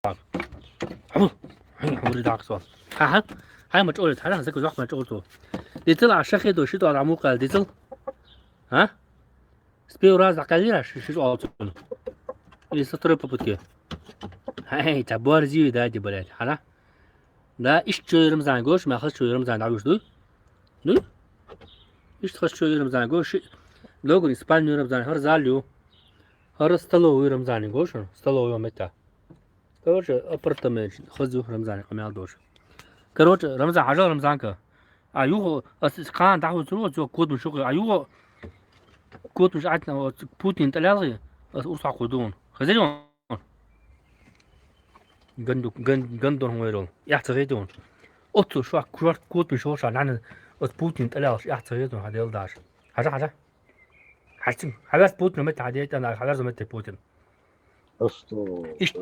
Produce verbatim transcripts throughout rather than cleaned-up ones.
Хьу, хьу, хьу, ридакс вал. Ха-ха. Хьай ма чӀорит, хьаран закъа зохма чӀорту. Дицал а шахидо шито а мукъал дицал. Ха? С первого раза дӀакхаллира ши, ши чӀолцун. Или со второй попытки. Хьай, та буар зиви дади, блядь, хьана? Да, иш чуй Рамзан гош, ма хас чуй Рамзан дӀавуш дуй? Дуй? Иш хас чуй Рамзан гош, ши, логуни спальню Рамзан, хар залю. Хар столовую Рамзан гош, столовую мета. Короче, апартамент, хазу Рамзан къамял дош. Короче, Рамзан, хьажал Рамзанка. А юго, ас, ас кхан даху цуру, цо код мушук. А юго, код муш атна, вот, Путин талялги, ас урса кудун. Хазир он. Ганду, ган, гандон вайрол. Я цагедун. Отцу шуак, шуак код муш ша, нана, ас Путин талял, я цагедун, хадел даш. Хажа, хажа. Хачим, хавяс Путин мет хадет, ана, хавяс мет Путин. Асту. Иш-,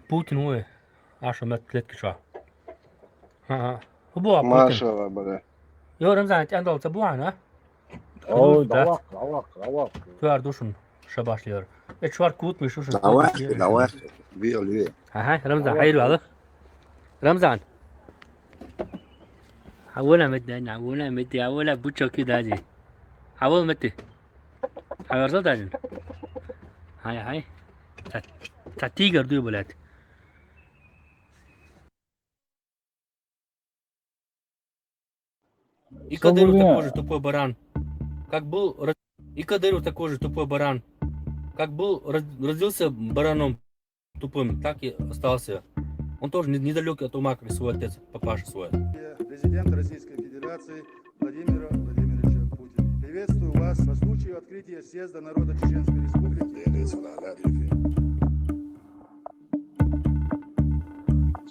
Путин уе. Аша мет клетки ша. Ха-ха. Хубуа Путин. Машалла, бля. Йо, Рамзан, тяндал ца буана? Ой, Хубуа, давак, давак, давак. Туар душун, шабаш лер. Э, чуар кут ми шушун. Давай, кут ми. Давай. Вио, вио. Ага, Рамзан, давай. Хайр вала. Рамзан. Хавуна мет, на, хавуна мет, хавуна бучоки дади. Хавул мет. Хаварзал дади. Хай, хай. Та, та тигр дуй, блядь. И Кадыров такой же тупой баран. Как был ро-, и Кадыров такой же тупой баран. Как был ро-, родился бараном тупым, так и остался. Он тоже не-, недалёкий от ума, как свой отец, папаша свой. Президент Российской Федерации Владимира Владимировича Путина. Приветствую вас по случаю открытия съезда народа Чеченской Республики.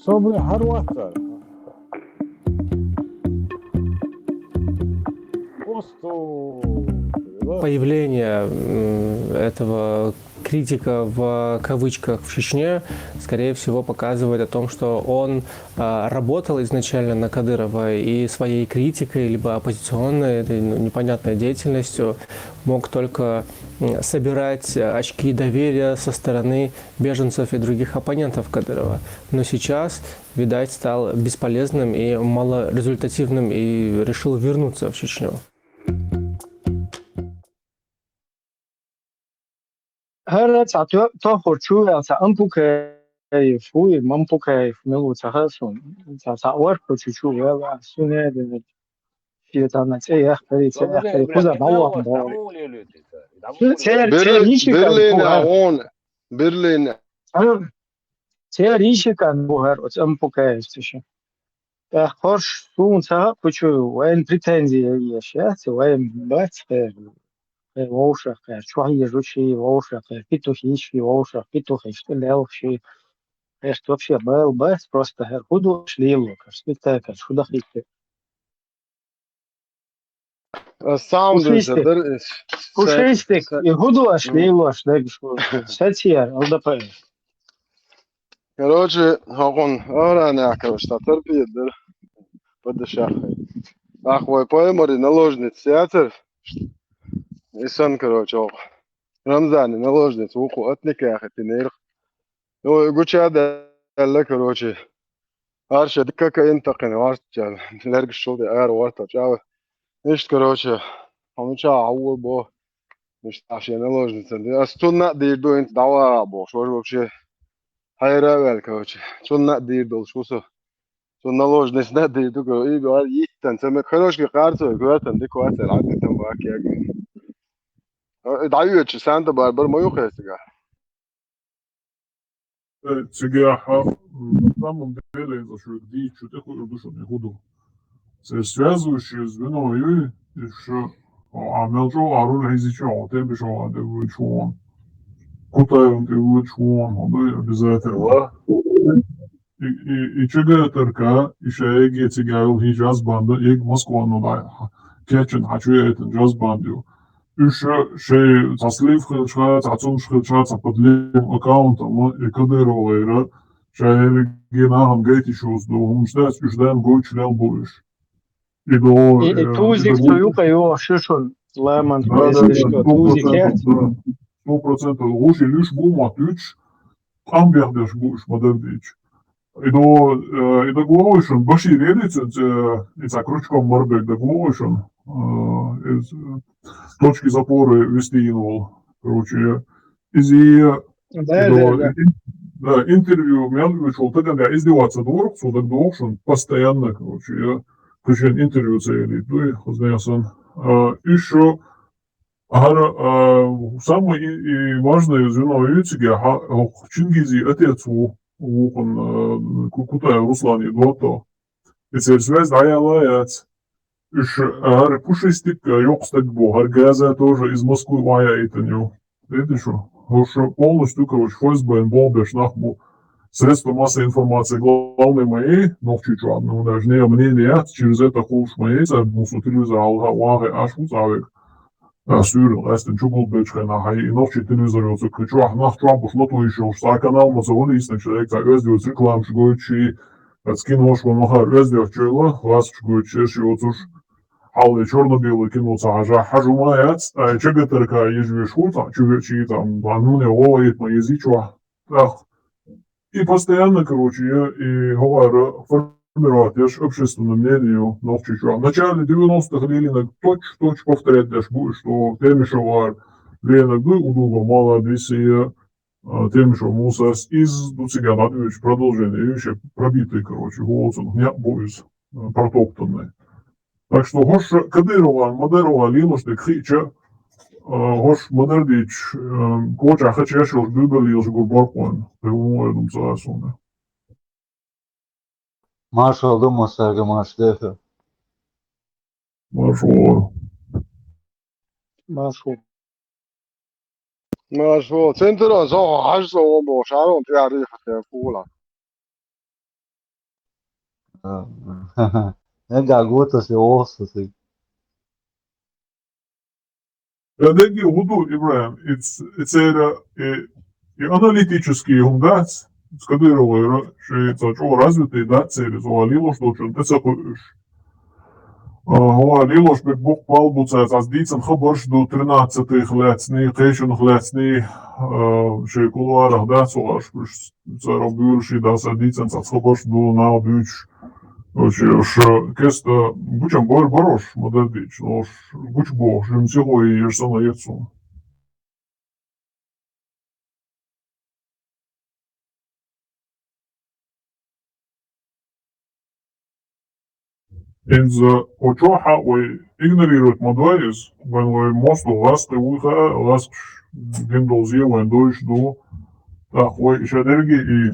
Собри харватар. Просто появление, м, этого критика в кавычках в Чечне, скорее всего, показывает о том, что он, а, работал изначально на Кадырова и своей критикой, либо оппозиционной, этой, ну, непонятной деятельностью мог только, м, собирать, э, очки доверия со стороны беженцев и других оппонентов Кадырова. Но сейчас, видать, стал бесполезным и малорезультативным и решил вернуться в Чечню. ХӀара ца то-, тохур чу вел ца Ампукаев, фуй, Мампукаев, милу ца хасун. Ца, ца орху чу чу вел, а, суне де. Фи ца на це яхтари, це яхтари, куза бавлахун бавлахун. Цер, цер Берлин, иши Берлин кан, а, он, Берлин. А, цер иши кан бухар, оц Ампукаев циши. Э, хорш сун ца кучу, вайн претензия еш, я, це вайн бац, э, э, вовшах, э, чуа ежучи вовшах, э, петухишки вовшах, петухишки лелши. Э, что вообще был бац, просто, э, худу шлило, как спектакль, шуда хитте. Э, саунд Пушистик. Дыр, э, Пушистик, са-, и худу аш, м. Лило аш, да, гишу. Сатьяр, Л Д П. Короче, хакун, ара, не, короче, та терпи, дыр. Подышахай. Ах, вай, поймари, наложниц театр. И сан, короче, ох. Рамзани, наложниц, уху, отник, яхай, ты нерх. Ну, гуча да, короче. Арша дикка интакъин варччан, лергаш шулди ар варта чӀава. Ишт, короче, хӀама чӀа гӀаввал бо. Ишт ашена наложница. Ас цунна дийр ду инт дӀаваха бохуш, вож вообще хьайра а ваьлла, короче. Цунна дийр долуш ву со. Цунна наложницна дийр ду, короче, и гар йиттан, ца мега, короче, къарцой, гуьртан, дика вацар, хьан тӀе там бакъ яга. Э, дӀайоьдучу санта барбар ма ю хестага. Э, цигахь, м, на самом деле, иза шуьга дийцичу тӀе хуьур ду шуна и хӀу ду. Церан связывающее звено юй, и шу, о, а мел чӀогӀа руна хьийзича, о, тӀе бишогӀа тӀе вуьйчу вон. Кутаевна тӀе вуьйчу вон, хӀу дуй обязательно. Ва? И, и, и Ч Г Т Р К, и шайги цигахь йолу хӀинца джаз-банда, и Москвано бахьа, кечйина хьан чу яйтина джаз-банда ю. Уьш шайн цхьа слив хилча, цхьа цунаш хилча, цхьа под левым аккаунтом, и Кадырова гӀайра, шайгахь нахана гайта йиш йоцу ду, хӀуманаш дац, уьш дан гойтуш лел бу уьш. И до, и, и э, Тузик и до цу юкъа йохуш ю шуна, ламан, да, да, если да, что, сто процентов, Тузик яц. Да, сто процентов. ГӀуш и луьш бу ма туьтуш, къам бехдеш бу уж, ма-дарра дийцача. И до, э, и дагаволуй шуна, Башир яра цуьнца, э, и цхьа крючком мара берг дагаволуй шуна, э, из, э, точки запора вести йина волу. Короче, иза, Да, и до, да, да. ин-, да, интервью мел вуьйцуш волу стагана тӀехь издеваться дора, цо дагадогӀу шуна, постоянно, короче, я кхечу интервью ца елийта дуй, хазна ясан. А, уьш шо, хӀара, а, самое и, и важное звено ю цига, хьа-, хӀокху Чингизи отец ву, вукхун, а, Ку-, Кутаев Руслан и дото. И церан связь дӀаяла яц. Уьш, а, хӀара Пушистик, а, йоккха стаг бу, хӀара Газа тоже из Москвы охьаяийтина ю. Видишь, уж полностью, короче, ФСБ-н болх беш нах бу. Средства массовой информации главное мои, Нохчийчохь, ну, даже не мнение, через это хулаш мои, цара бусу телевизор алга вахе аш ву цавек. А, суьйран, къаьстина чугулбечу хенахь, хьай, и нохчий телевизор йоцург кхин чохь, нах чохь буш лото йиш йолуш, цхьа канал ма ца вара, йистина человек, цхьа оьзда йоцу рекламаш гойтуш, и, оцу кинош ван махара оьзда йоцу чуйла, ласташ гойтуш, еш йоцуш, хьалла чёрно-белое кино ца хьажа, хьажа ма яц, ткъа и ЧГТРК ежвеш хӀу цхьа, чу ве-, чу там, там, ну, не, вова, ит ма езий чохь. ТӀаккха и постоянно, короче, я, и хӀокхара формировать еш общественное мнение ю Нохчийчохь. В начале девяностых лелийнарг точ-, точ повторять деш бу, что Темишевар Ленаг ду, удуго мала дисия, а, Темишев Мусас из, ду цигахь дӀадуьйцуш продолжение, и вообще пробитый, короче, хӀу оцунах некъ бу иза, а, протоптанный. Так что хӀорш Кадырован, Мадырован лелош дерг хиъча, а, хӀорш ма-дарра дийцча, а, кочахь хача еш йолуш дуьйбар лелаш гур баркъойн. Тхуна хӀун эр ду ца а суна. Маршалла ду, массаьрга марша дехар. Маршалла. Маршалла. Маршалла. Центурон со хьажа со вон бохуш, Арон тӀе а рехат я кула. Ага, готас я вохсас. Я дерриге хӀун ду, Ибрахим, и ц-, и церан, и, и аналитический хӀума дац, Кадыровера, шайн цхьа чӀогӀа развитый дац церан, иза ван лелош долчун тӀе ца кхуьуш. А, хӀун лелош берг боккха бала бу цаьрца, ас дийцина хабарш ду, тринадцатых лаьцний, кхечунах лаьцний, а, шайн кулуарах дац хӀорш, уьш цара буьйлуш и даса дийцина цхьа хабарш ду, нах дуьйцуш. Короче, уьш кеста гучам бор барош, ма-дарра дийцча, но уьш гучу бохуш, жимма сихо еш санна яц суна. Иза кху чохь а вай игнорировать ма дой иза, вайн вай мостагӀ гӀазкхи вуй хаьа, гӀазкхаш дина долу зе вайн дойуш ду, тӀаккха вай и ша дерриге и,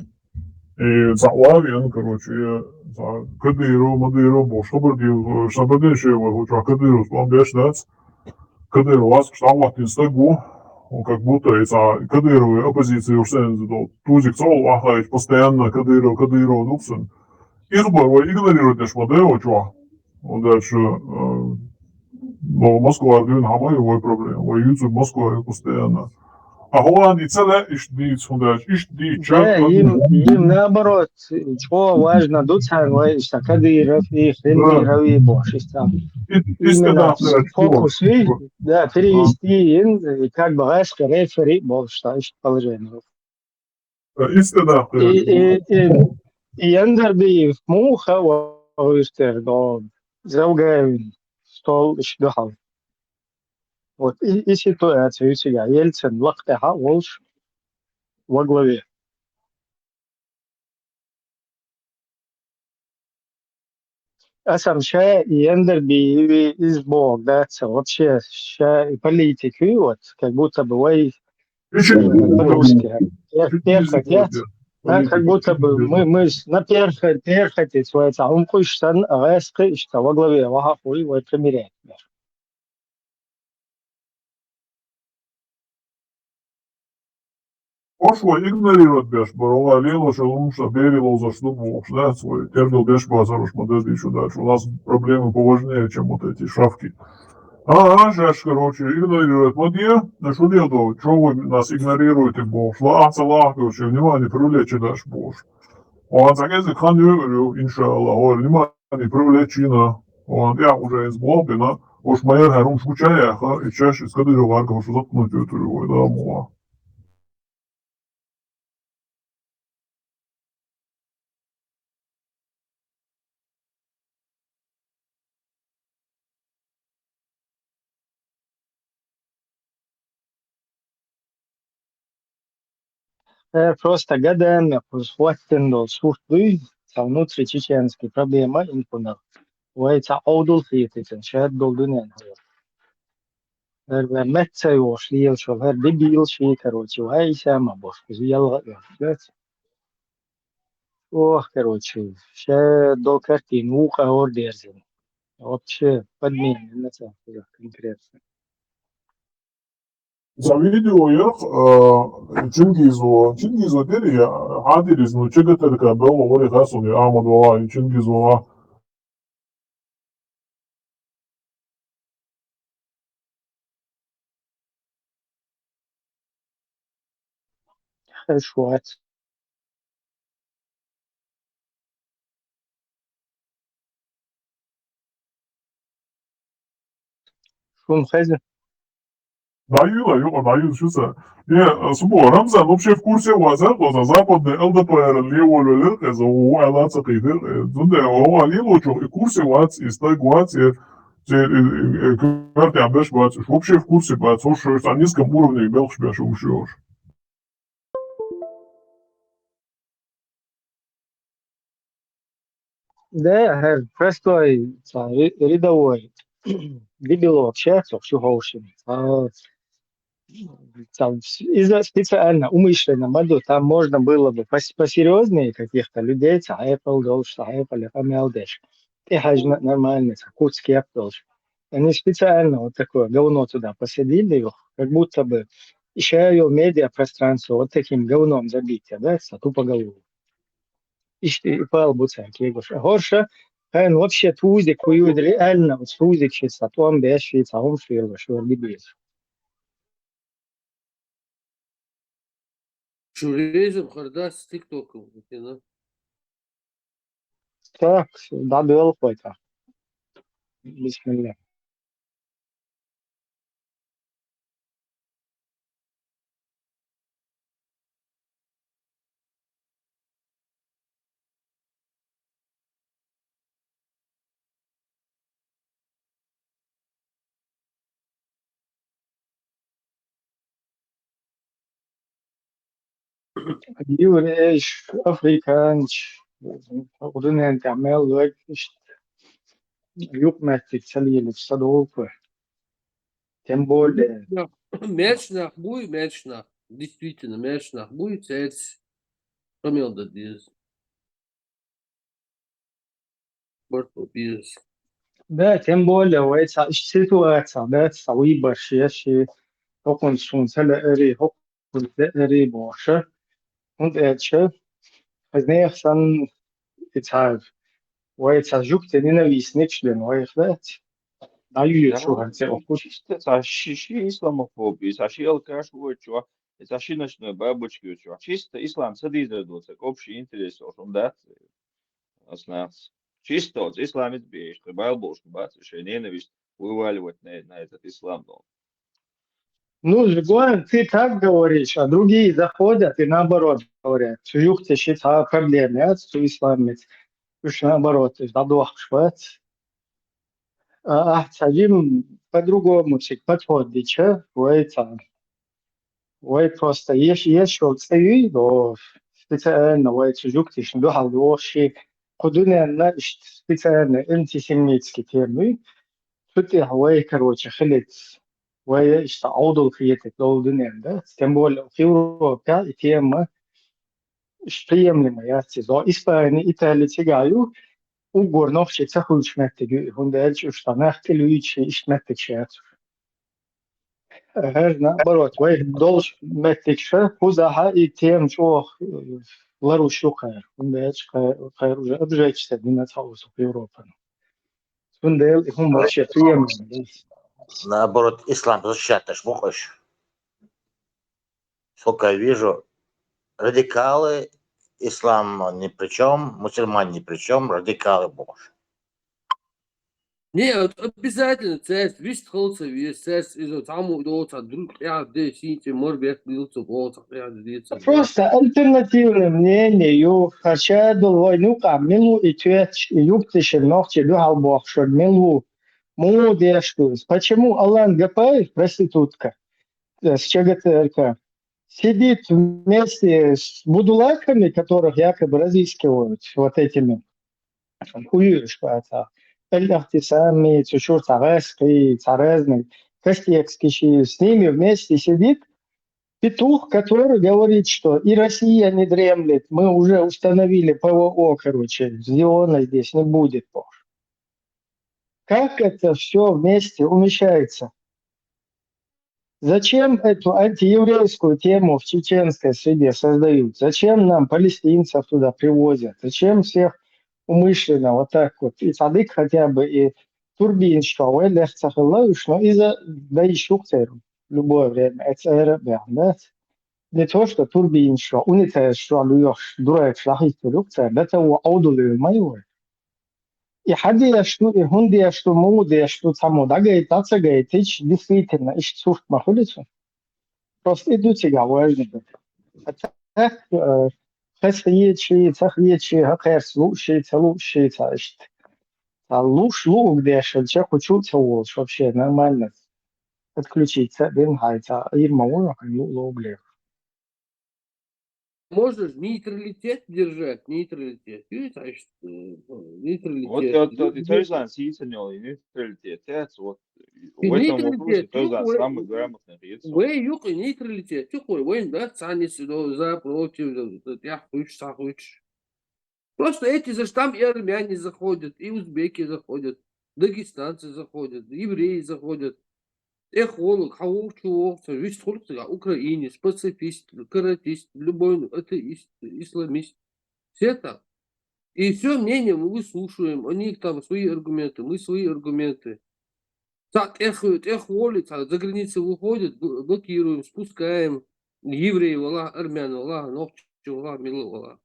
и цхьаъ ван веана, короче, я цхьа Кадыров, Мадыров бохуш хабар дийла, ша бадеше вай, кху чохь Кадыровс тӀом беш дац, Кадыров гӀазкхаш дӀахӀоттийна стаг ву, он как будто и цхьа Кадыровый оппозиция уьш санна долу. Тузик цхьа волу вахаьлча, постоянно Кадыров, Кадыров ду-кх цунна. Иза бара вай игнорировать деш ма дай вай чохь. Он дальше, э, но Москва дуьйна хьан ма ю вай проблема. Вай юьйцург Москва ю постоянно. А хӀун и ца лаьа иштта дийца, хӀун дальше иштта дийца. Да, им, им наоборот, чӀогӀа важно ду царна вай иштта Кадыров и Хемиров и бохуш иштта. Именно фокус и, да, перевести им, и как бы гӀазкхи рефери болуш, да, иштта положение. И, и, и, и Яндарбиев муха вагӀуьйту тера до Завгаевн стол иштта дуьхьал. Вот и, и ситуация ю цигахь, Ельцин лакха тӀехьа а волуш во главе. Аса ша и Яндарбиев и иза бохург дац, вообще ша и политик ю, вот, как будто бы вай, э, по-русски, пер-, перхоть яц, да, как будто бы мы, мы с-, на перхо-, перхотец вай цхьа хӀума къуьйсуш санна, а гӀаьскхи иштта во главе вахахь вуй вай премьер. Ош вай игнорировать беш бара, вай лелош а лумаш а берийн ловзарш ду бохуш дац, вай тергал беш бацарош ма дадийшу дац. У нас проблемы поважнее, чем вот эти шавки. А, а, шаьш, короче, игнорировать ма де, аш у дел до, чё вы нас игнорируете бохуш, лаахь ца лаахь, короче, внимание привлечь даш бохуш. Оан цхьа кӀезиг хан йоьур ю, иншалла, хӀора внимание привлечь йина, оан тӀехь уже иза болх бина, уьш ма яра хӀара хӀумаш гуча а яьхна, и шаьш иза Кадыров гӀарга хӀуш заткнуть йоьтур ю вай, да, муха. Э, просто гаданна кхуза хӀоттина долу сурт дуй, цхьа внутричеченский проблема инкунал. Вай цхьа Ӏовдал хийтитина, шадолу дуьнен хьала. ХӀара вай мет ца йогӀуш лелаш йолу, хӀара дебил ши, короче, вай иса ма боху, кхуза ялгӀа а йолуш, дац? Ох, короче, ша долу картина вукъа хӀора дерзина. Вообще, подмена, на самом деле, конкретно. Цхьа видео яра, а, Чингизо, Чингизо дери, я, хьадирис, ну, ЧГТРК белла вари хасуни, Ахмад вала, Чингизо вала. Хеш вац. Шун хеза? ДӀаюла, юкъа дӀаюла, шу ца. Не, субо, Рамзан вообще в курсе вац, а, за западный ЛДПР леволюлер, э, за у ала ца кидер, э, зунде, о, али лучу, и курсе вац, и стаг вац, и, и, и, и, квартиан беш вац, вообще в курсе вац, уж, уж на низком уровне белш беш, уж, уж. Да, хӀара простой, цхьа ри-, рядовой дебил вообще, цо шу ховшина. Цхьа, цхьа, иза специально, умышленно ма ду, там можно было бы пос-, посерьёзнее каких-то людей, цхьа хьекъал долуш, цхьа хьекъале къамел деш. ТӀехьажна нормально, цхьа куц кеп долуш. Они специально вот такое говно туда посадили, как будто бы ещё её медиапространство вот таким говном забить, да, цхьа тупоголовым. Иштта и пал бу цара кегош. А хӀорша, хӀайн вообще тузик хӀу юд реально, вот тузик ши цхьа тӀом беш, ши цхьа хӀума ши йолуш, вар дибийла. Шу реза бахар дац тиктокал, окейна? Так, дӀадоьлху вай тӀаккха. Бисмилла. Еврейш, африканч, гӀурнен тӀехь мел лойг иштта юкъ меттиг ца лелаш, ца долу. Тем более. Мелча нах буй, мелча нах. Действительно, мелча нах буй, цаьрца къамел дан деза. Барт бу беза. Да, тем более, вай цхьа иштта ситуация, да, цхьа выборш еш, хӀокхунца шуна ца лаьари, хӀокхунца лаьари бохуша. ХӀунда аьлча, хаза нехан санна и цхьа, вай цхьа жугтийн ненавистникаш дина вайх дац. ДӀаюьйцу шу хӀара цӀе охкуш. Чисто цхьа ши, ши исламофоби, цхьа ши алкаш войту чохь, и цхьа ши ночной бабочки войту чохь. Чисто ислам ца дийзар доцург, общий интерес йолуш хӀума дац. Ас нахаца. Чисто оцу исламица беш, кхин бала болуш бац, шайн ненависть вываливать на, на этот ислам дол. Ну, Жигуан, ты так говоришь, а другие заходят и наоборот говорят, цу юхтеше цхьа проблема яц, цу исламица. Уьш наоборот, уьш дӀадохкуш бац. А, ахь цхьа жим по-другому чик подход дича, вай цхьа. Вай просто еш, еш йолу цӀе юй, о, специально вай цу жугтишна дуьхьал дохуш, кху дуьненна иштта специально антисемитский тема юй. Цу тӀехь вай, короче, хилиц. Вай иштта Ӏовдал хетиг долу дуьненна, да? Тем более, Европа и тема иштта приемлема яц иза. Испани, Итали цигахь ю, уггар нохчий ца хуьлуш меттиг ю, хӀунда аьлча уьш цхьа нах тӀе луьйчу иштта меттиг шаьрцуш. ХӀара, наоборот, вай долуш меттигаш, кхузахьа и тема чӀогӀа, э, ларуш ю кхара. ХӀунда аьлча кхара, кхара уже обжечься дина цхьа узу Европана. Цундела и хӀума вообще приемлемо дац. Наоборот, ислам защищать деш бу-кх уьш. Сколько я вижу, радикалы, ислам ни при чём, мусульмане ни при чём, радикалы бу-кх уьш. Не, вот обязательно цаьрца вист хала ца веза, цаьрца иза цхьаммо а доцу, цхьа друг тӀехь де, сийца мар бехк лил ца боху, цхьа тӀехь де ца боху. Просто альтернативное мнение ю, хӀара шадолу вай нукъа мила ву и тоьтташ, и юхтешан нохчий дуьхьал бохуш вара мила ву, муха деш ду иза? Почему Алан Гапаев, проститутка, э, с ЧГТРК, сидит вместе с будулаками, которых якобы разыскивают вот этими хуюшката. Эль-Ахтисами, цу чура цхьа гӀаскхий, цхьа разный, Костецкий, с ними вместе сидит петух, который говорит, что и Россия не дремлет, мы уже установили П В О, короче, Зиона здесь не будет больше. Как это все вместе умещается? Зачем эту антиеврейскую тему в чеченской среде создают? Зачем нам палестинцев туда привозят? Зачем всех умышленно вот так вот? И цхьа дика хотя бы и турбинашка вай лехь ца хилла уж, но иза дайшух церу любое время. Это эра бяхна. Не то, что турбинашка, унитазашка луёхуш, дурайкаш лахийтур юх цара, до того аудулур ма ю вай. И хьан деш ду, и хӀун деш ду, муха деш ду, цхьаммо дӀагайта, дӀа ца гайтича, действительно, иштта сурт ма хуьлу цу. Просто и ду цигахь важно. А так, э, хаза хеташ, ца хеташ, хьакхерца лууш, ца лууш, ца иштта. Ца лууш, луург деш, хӀанча кху чу а ца волуш, вообще нормально. Отключиться а дина хьайца, ира ма ву хьайн луу луург леха. Можно же нейтралитет держать, нейтралитет. Видите, значит, э, Вот нейтралитет. это ты тоже сам сисанёл и нейтралитет, да, вот. И В этом вопросе нейтралитет, тоже ну, самый вы- грамотный яйцо. Вай юкъа нейтралитет, юкъа вайн, да, цхьаннис, ну, за, против, да, тӀехь хуьйцуш, цхьа хуьйцуш. Просто эти же там и армяне заходят, и узбеки заходят, дагестанцы заходят, евреи заходят. Эх, волок, хьан вовчу вовца, вист хулк цигахь, украинец, пацифист, каратист, любой, ну, атеист, исламист. Все там. И все мнение мы выслушиваем, у них там свои аргументы, мы свои аргументы. Цхьа тӀех, тӀех волу, цхьа за границу выходит, бл- блокируем, спускаем. Еврей вала, армян вала, нохчи вала, мила вала.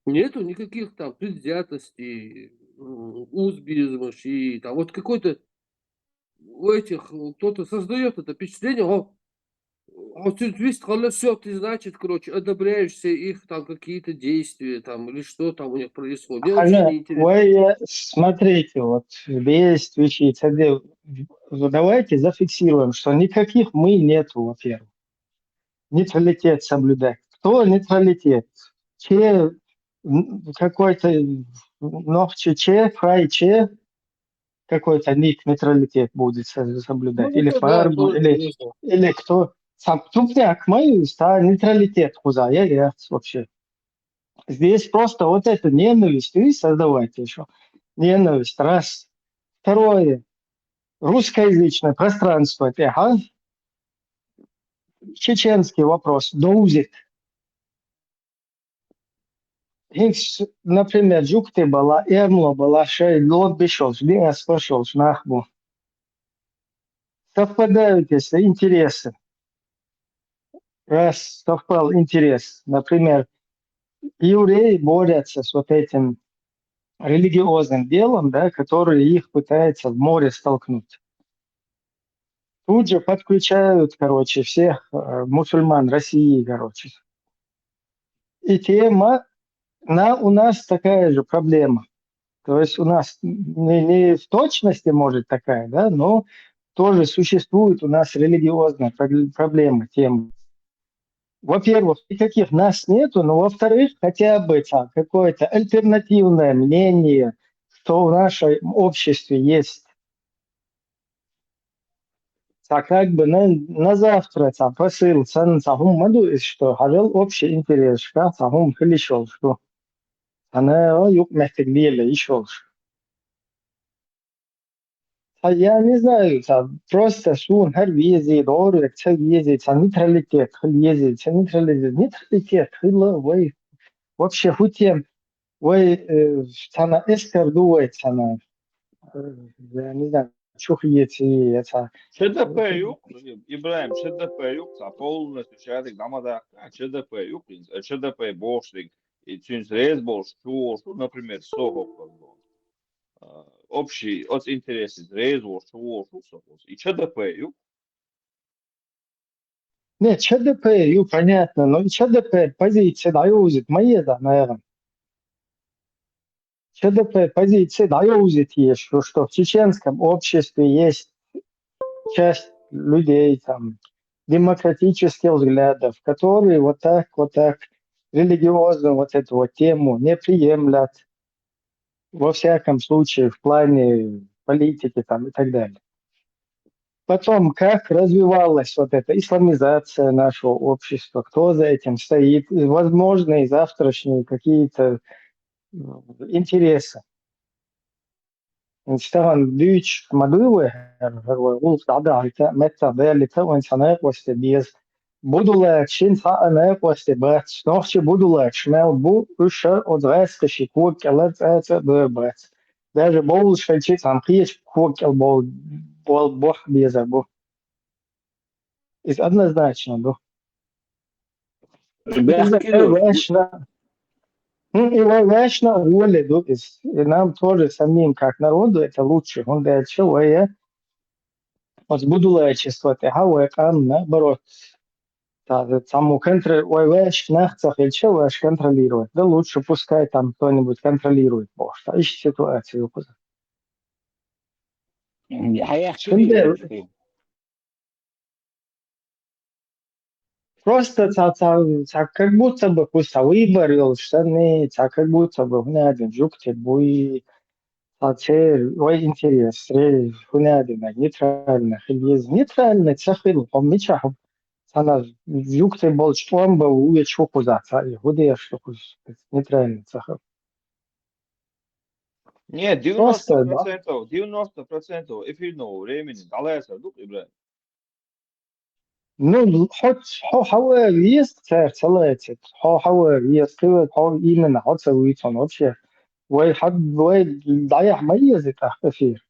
Нету никаких там предвзятостей, м, узбизма, ши, там вот какой-то у этих, э, кто-то создаёт это впечатление, о, о, ты вист хала, всё, ты, значит, короче, одобряешь все их там какие-то действия там или что там у них происходит. Мне вообще Хьана, не интересно. вай, э, смотрите, вот действующие цеды, давайте зафиксируем, что никаких мы нету, во-первых. Нейтралитет соблюдать. Кто нейтралитет? Че, м, какой-то, м, нохчи че, фрай че, какой-то ник нейтралитет будет со- соблюдать. Ну, Или это да, фарбу, тоже или, интересно. Или кто? Сам тупняк, мы ста нейтралитет хуза, я, я вообще. Здесь просто вот эту ненависть и создавать еще. Ненависть, раз. Второе. Русскоязычное пространство, это, а? Чеченский вопрос, довзит. ХӀинца, например, жугтий бала, эрмло бала, шай лоббиш йолуш, диаспораш йолуш нах бу. Совпадают, если интересы. Раз совпал интерес, например, евреи борются с вот этим религиозным делом, да, которое их пытается в море столкнуть. Тут же подключают, короче, всех э, мусульман России, короче. И тема, на, у нас такая же проблема. То есть у нас не, не в точности, может, такая, да, но тоже существует у нас религиозная прог- проблема, тема. Во-первых, никаких нас нету, но во-вторых, хотя бы там какое-то альтернативное мнение, что в нашем обществе есть. Цхьа как бы на, на завтра цхьа посыл, цхьа, цхьа хӀума ма ду иза, что хьажал общий интерес, ша цхьа хӀума хила йиш йолуш ду. Цхьана юкъаметтиг лела йиш йолуш. Цхьа, я не знаю, цхьа просто суна хӀара вези, дӀора ца вези, цхьа нейтралитет хила ези, цхьа нейтралитет, нейтралитет хила вай. Вообще хӀу тем вай, э, цхьана эскар ду вай, цхьана, э, я не знаю, чу хеций, я цхьа. Ч Д П юкъ, Ибрахим, Ч Д П юкъ, цхьа полностью шадиг дӀа ма даккха, Ч Д П юкъ, Ч Д П бохуш диг, и цуьнца реза болуш чу волуш, например, со хӀокху а, общий, оцу интересе реза волуш чу волуш со хӀокху. И Ч Д П юкъ. Не, Ч Д П ю, понятно, но и Ч Д П позиция дӀайовзийта ма еза, наверное. Ч Д П позиция дӀайовзийта еза, что, что в чеченском обществе есть часть людей, там, демократических взглядов, которые вот так, вот так религиозную вот эту вот тему не приемлят, во всяком случае, в плане политики там и так далее. Потом, как развивалась вот эта исламизация нашего общества, кто за этим стоит, и возможные завтрашние какие-то м, интересы. Инстаграм дүүч мадывы, гӀулакх дӀадахьита, меттах даьллита, вайн цхьа наькъосте беза. Будулаьча шин цхьа а наькъосте бац. Нохчий будулаьча мел бу, уьш оцу гӀаьскхи ши кога кӀелара цӀа а цӀа а бер бац. Даже бовлуш хилчи цхьана кхечу кога кӀел бовла, бовла бохь безар бу. Иза однозначно ду. Иза Бехке вай ду. Ваьшна. ХӀун, и вай ваьшна а воле ду иза. И нам тоже самим как народу это лучше. ХӀунда аьлча вай оцу будулайчество тӀехьа вай къам наоборот. Та, цхьаммо контр-, вай ваьшка нах ца хилча, ваьш контролировать. Да лучше пускай там кто-нибудь контролирует бохуш. Та иштта ситуация ю кхуза. Хьаехча Цундела- Просто цхьа, цхьа, цхьа как будто бы кхуза цхьа выбор йолуш санна, цхьа как будто бы хӀунда аьлла жуьгти буй, цхьа церан вай интерес, ре, хӀунда аьлла нейтральный хила еза. Нейтральный ца хила, хьо мичахь цхьана жуьгти болчу тӀом бан ву вечу хӀу кхуза цхьа, и хӀун деш ду кхуза нейтральный ца хила. Не, Просто, да. девяносто процентов, девяносто процентов эфирного времени дӀалаьцар ду-кх, Ибрахим. Ну, хьо, хьо хьан ван веза цара ца лаьцийта? Хьо хьан ван веза, кхин век хьо именно хьо ца вуьйцун вообще. Вай хьан, вай дӀаяхьа ма еза тӀаккха эфир.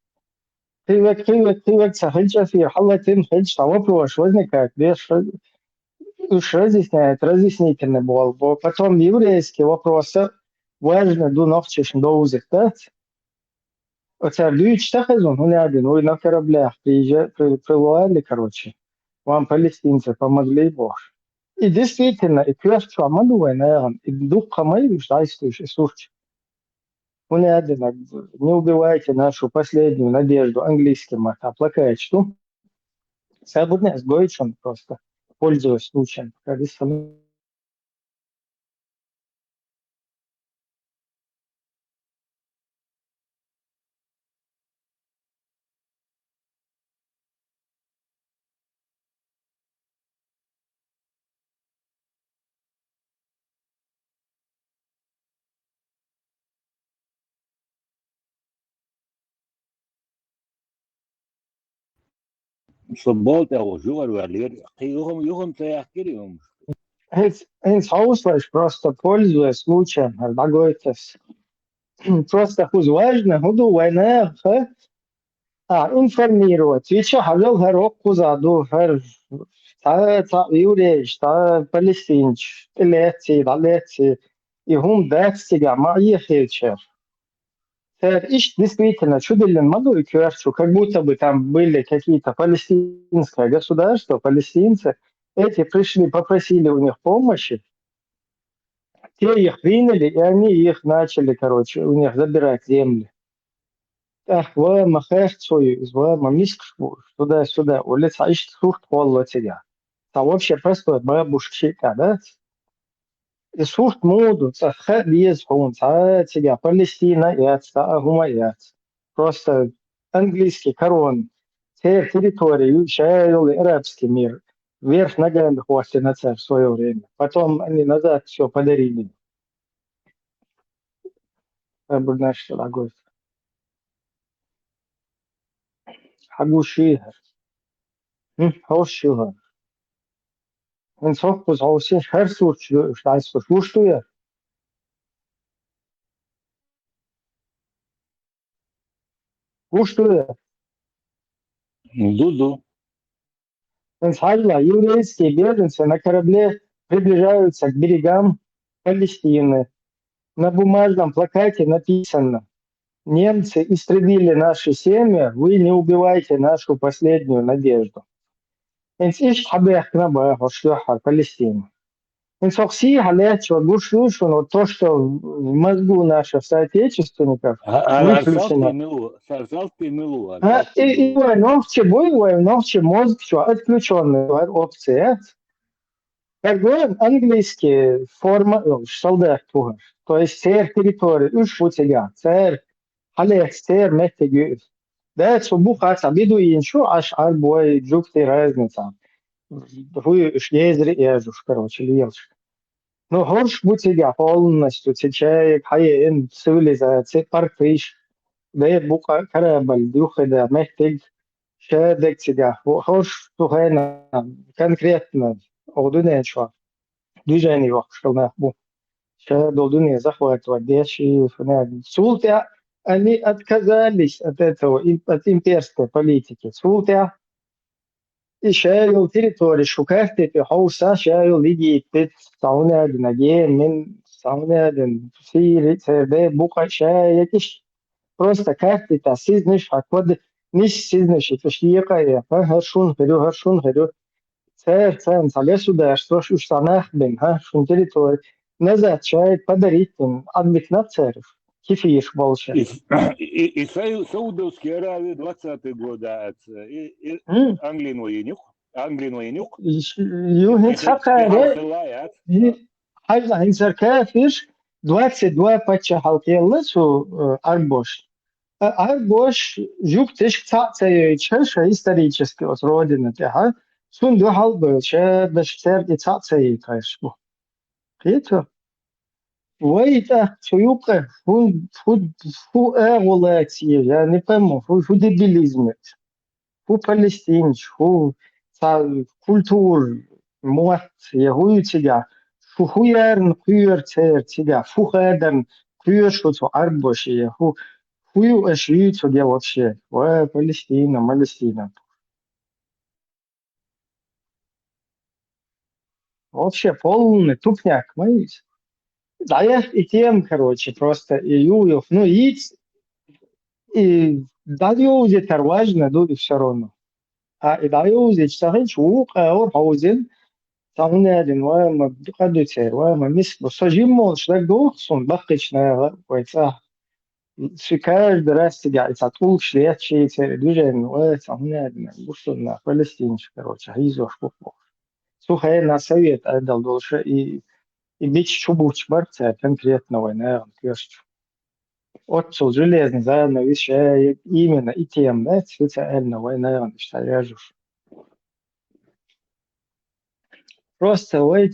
Кхин век, кхин век, кхин век ца хилча эфир, хьалатин хилча, цхьа вопрос возникает, беш, уьш разъясняет, разъяснительный боху. Потом еврейский вопроса важно ду нохчашна довзийта, дац? Оцара дуьйцуш ца хезна, хӀунда аьлла, вуй на кораблях приезжа-, при-, приловали, короче, вам палестинцы помогли бохуш. И действительно, и коьрта чохь ма ду вайн нахана, и дуккха ма ю уьш дӀайстуьйш, и сурт. ХӀунда аьлла, не убивайте нашу последнюю надежду, английский маттахь плакаташ ду. Сан бу-, ас гойтуш просто, пользуясь случаем, пока здесь со мной. Со болу тӀехь волчу юкъара ваьллера, кхин юха-, юха-м ца яхкира и хӀумаш. ХӀинца, хӀинца хьовсалаш, просто пользуясь случаем, хӀара дӀагойту ас. Просто кхуза важно хӀун ду, вайн наха, а, информировать. Вича хьажал хӀара хӀокхуза ду, хӀара цхьа, цхьа еврейш, цхьа палестинчу, тӀелецций, дӀалецций, и хӀума дац цигахь, ма Ӏехийчара. Цара иштта действительно чудиллина ма ду и коьртачу, как будто бы там были какие-то палестинское государство, палестинцы. Эти пришли, попросили у них помощи. Те их приняли, и они их начали, короче, у них забирать земли. Эх, ва ма херцой, ва ма мискаш бу, туда-сюда, улица, а иштта сурт холло цигахь. Цхьа вообще простой бабушка шиъ тӀе дац. И сурт муха ду, цкъа хаа беза хьуна, цхьа а цигахь Палестина а яц, цхьа а хӀума а яц. Просто английский корона, церан территори ю, ша йолу арабский мир, верх ногами хӀоттийна цара в своё время. Потом они назад всё подарили. Абурнаш дӀагойту. Хьан гуш ю хӀара? ХӀун, хьовсуш ю хӀара? ХӀинца хӀокхуза хьовсийша, хӀара сурт чу ду уьш дӀасхуш. Гуш ду я? Гуш ду я? Ду, ду. ХӀинца хьажал, еврейские беженцы на корабле приближаются к берегам Палестины. На бумажном плакате написано: «Немцы истребили наши семьи, вы не убивайте нашу последнюю надежду». ХӀинца иштта хьабаьхкина боху хӀорш дуьххьара Палестина. ХӀинца хӀокху сий хьалаьцча гуш ду шуна, вот то, что в мозгу наших соотечественников, а, а, выключено. Салтий милу, сар-, салтий милу, а, а, салтий и, и милу. Вай нохчи буй, вай нохчи мозг чу отключённый, вай опция. Как говорят, английский форма, э, солдат тухар. То есть церан территори уьш ву цигахь, церан хьалаьцна, церан меттиг ю иза. Да, цу бухахь цхьа бедуин шу, аш Ӏарбой, жугтий разница. ХӀу ю уьш, езари ежуш, короче, лелаш. Ну, хӀорш бу цигахь полностью, цигахь шайга хьаеана цивилизаци, паркхиш, бер букъа, корабль, юххеда меттиг, шадерг цигахь. ХӀорш цу хенахь конкретно оха дуьнен чохь движение йоккхуш долу нах бу. Ша долу дуьне захватывать деш и фанаг. Цул тӀаьхьа они отказались от этого, им-, от имперской политики. Цул тӀаьхьа и ша йолу территори шу карти тӀе хьовса, ша йолу Египет, Саунадина, Йемен, Саунадин, Сири, церан букъа ша якиш. Просто карти тӀе сизнаш хьаквада, нис сизнаш и тӀе шекъа, я, ха, хӀара шун хир ю, хӀара шун хир ю. Церан, церан цхьа государствош уьш цхьа нах бина, хӀа, шун территори назад шайга подарить дина, Ӏадвитинарг церан, кефираш болуш. И, и, и Сау-, Саудовская Аравия двадцатый года, а, и, и М. Англино йина ю-кх, Англино йина ю-кх. Ю хӀинца хьакхаре, хьажа, хӀинца кафирш двадцать два паччахьалкх елла цу, э, Ӏарбош. А Ӏарбош жугташка цхьаъ ца йойтуш, ша исторически оцу родина тӀехь, цунна дуьхьал а бевлла, шадерш цаьрга и цхьаъ ца йойтуш бу. Кхета? Вай тӀаккха цу юкъа хӀун, хӀун, хӀун агӀо лаца еза, я не пойму, хӀун, хӀун дебилизм иза? ХӀун палестинцаш, хӀун цхьа культура, мотт, я хӀун ю цигахь? Шу хӀун ярна кхоьру церан цигахь? ХӀун хадарна кхоьру шу цу Ӏарбоша, я хӀун, хӀун ю аша юьйцург я вообще? Ва Палестина, Малестина. Вообще полный тупняк, ма иза. ДӀаяхьа и тема, короче, просто и ю, ю, ну, йийца, и дӀайовзийтар важно ду и всё равно. А и дӀайовзийча ца хилча, вукху агӀор хьовзина, цхьа хӀун аьлла, ва, ма дукха ду церан, ва, ма мис бу. Со жимма волуш дагадогӀу суна баккхийчу наха вай цӀа. Ши каждый раз цигахь и цхьа тӀулгаш летчий, церан движение, ва, цхьа хӀун аьлла, бу суна нах палестинцаш, короче, хьийзош бу бохуш. Цу хенахь совет Ӏедал долуша и, и бича чу буттуш бара цара конкретно вай нахана коьртачу. Оццул железный занавес ша именно и тема дац, хӀинца аьлла вай нахана иштта яжуш. Просто вай,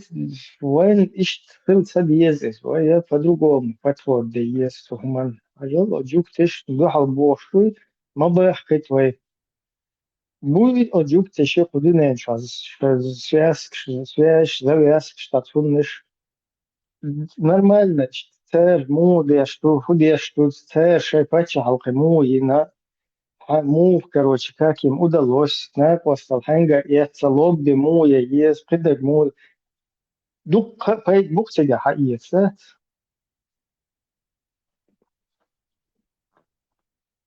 вайн иштта хила ца деза иза, вай я по-другому подход де еза цу хӀуманна. Хьажал, о жугташ дуьхьал бохуш вуй, ма бахкийта вай. Буй о жугташ кху дуьнен чохь связкаш, связь, завязкаш, ткъа цуннаш нормально, цара муха деш ду, хӀун деш ду, цара шайн паччахьалкхе муха йина, хьан муха, короче, как им удалось, накъостал хьаьнга эцца, лобби муха ян еза, кхидерг муха. Дуккха пайда бу-кх цигахь хьаэца, дац?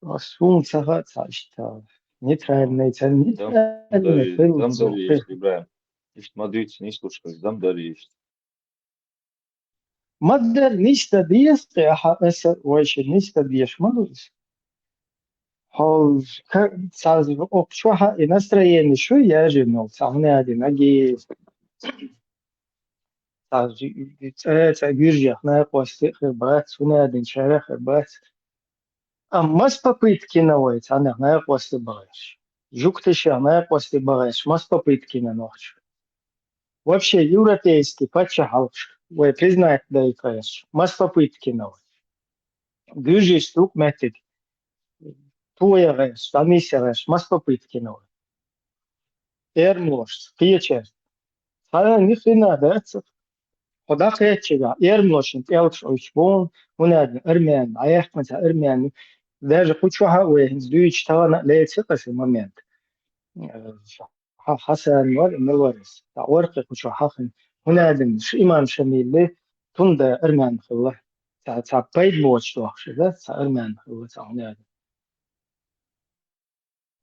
Ас суна ца хаьа цхьа иштта нейтральный, ца нейтральный хила ца хир. Ибрахим. Иштта ма дуьйцу, нислуш хилча, дам дарий иштта. Ма-дарра нисдан деза, тӀе ахьа аса вайша нисдан дезаш ма ду иза. Хьо ка-, цхьа окху чохь а и настроение шу яжина, цхьа хӀун аьлла, наги, цхьа цӀа, цӀа гуьржех накъостий хир бац, хӀун аьлла, шарах хир бац. Амма маса попытки йина вай цхьаннех накъостий бахьаш, жугташех накъостий бахьаш, маса попытки йина нохчо. Вообще, европейский паччахьалкхаш вай признать дайта гӀерташ, маса попытки йина вай. Гуьржийс дукха меттиг тоя гӀерташ, дӀанисъя гӀерташ, маса попытки йина вай. Эрмалошца, кхечаьрца. Цхьа нисдина дац. Хьо дӀакхеччигахь, эрмалошна тӀелгаш ойчу боху, хӀунда аьлла армян, Ӏехкъанца армян, даже кху чохь а вай хӀинца дуьйцуш тахана а леци-кх аса момент. Хьа-, Хьасан вара, мила вара иза. Цхьа оркхи кху чохь хьахина. ХӀунда аьлла шу имам Шамилли, тунда армян хилла. Цхьа, цхьа пайда боцуш дохуш иза, цхьа армян хилла, цхьа хӀунда аьлла.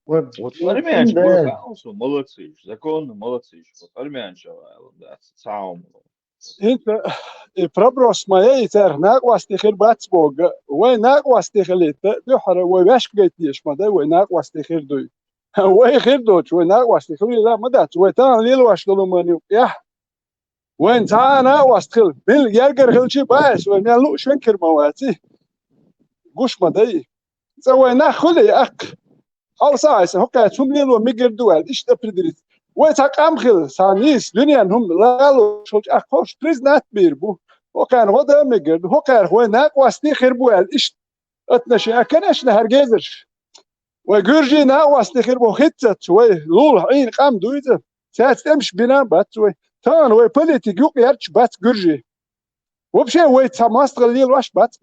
Вот, вот армянаш да. Молодцы, законно молодцы. Вот армянаш, дац, цхьа хӀума. ХӀинца и проброс ма яй, царах накъостий хир бац боху. Вай накъостий хилийта, дуьххьара вай ваьшка гайта дезаш ма дай, вай накъостий хир дуй. Вай хир доцуш, вай накъостий хилийла ма дац, вай тахана лелош долу ма юкъехь. Вайн цхьа а накъост хила, мила гергара хилчий баьс, вай мел лууш векхар ма ваций. Гуш ма дай. Цкъа вай нах хуьлий аккха? Хьовса айса, хӀокхаьрца хӀума лело мегар ду аьлла, иштта определить. Вай цхьа къам хила, цхьа нийса, дуьненан хӀума лало шолчу аккха ховш признать бийр бу. ХӀокхарна гӀо дан мегар ду, хӀокхарах вай накъостий хир бу аьлла, иштта отношение, а, конечно, хӀара гезарш. Вай гуьржийн накъостий хир бу хӀинццалц, вай лулахь Ӏийна къам ду иза. Цаьрца тӀемаш бина а бац вай. Тахана вай политика юкъ ярташ бац гуьржий. Вообще вай цхьа мостагӀалла лелош бац.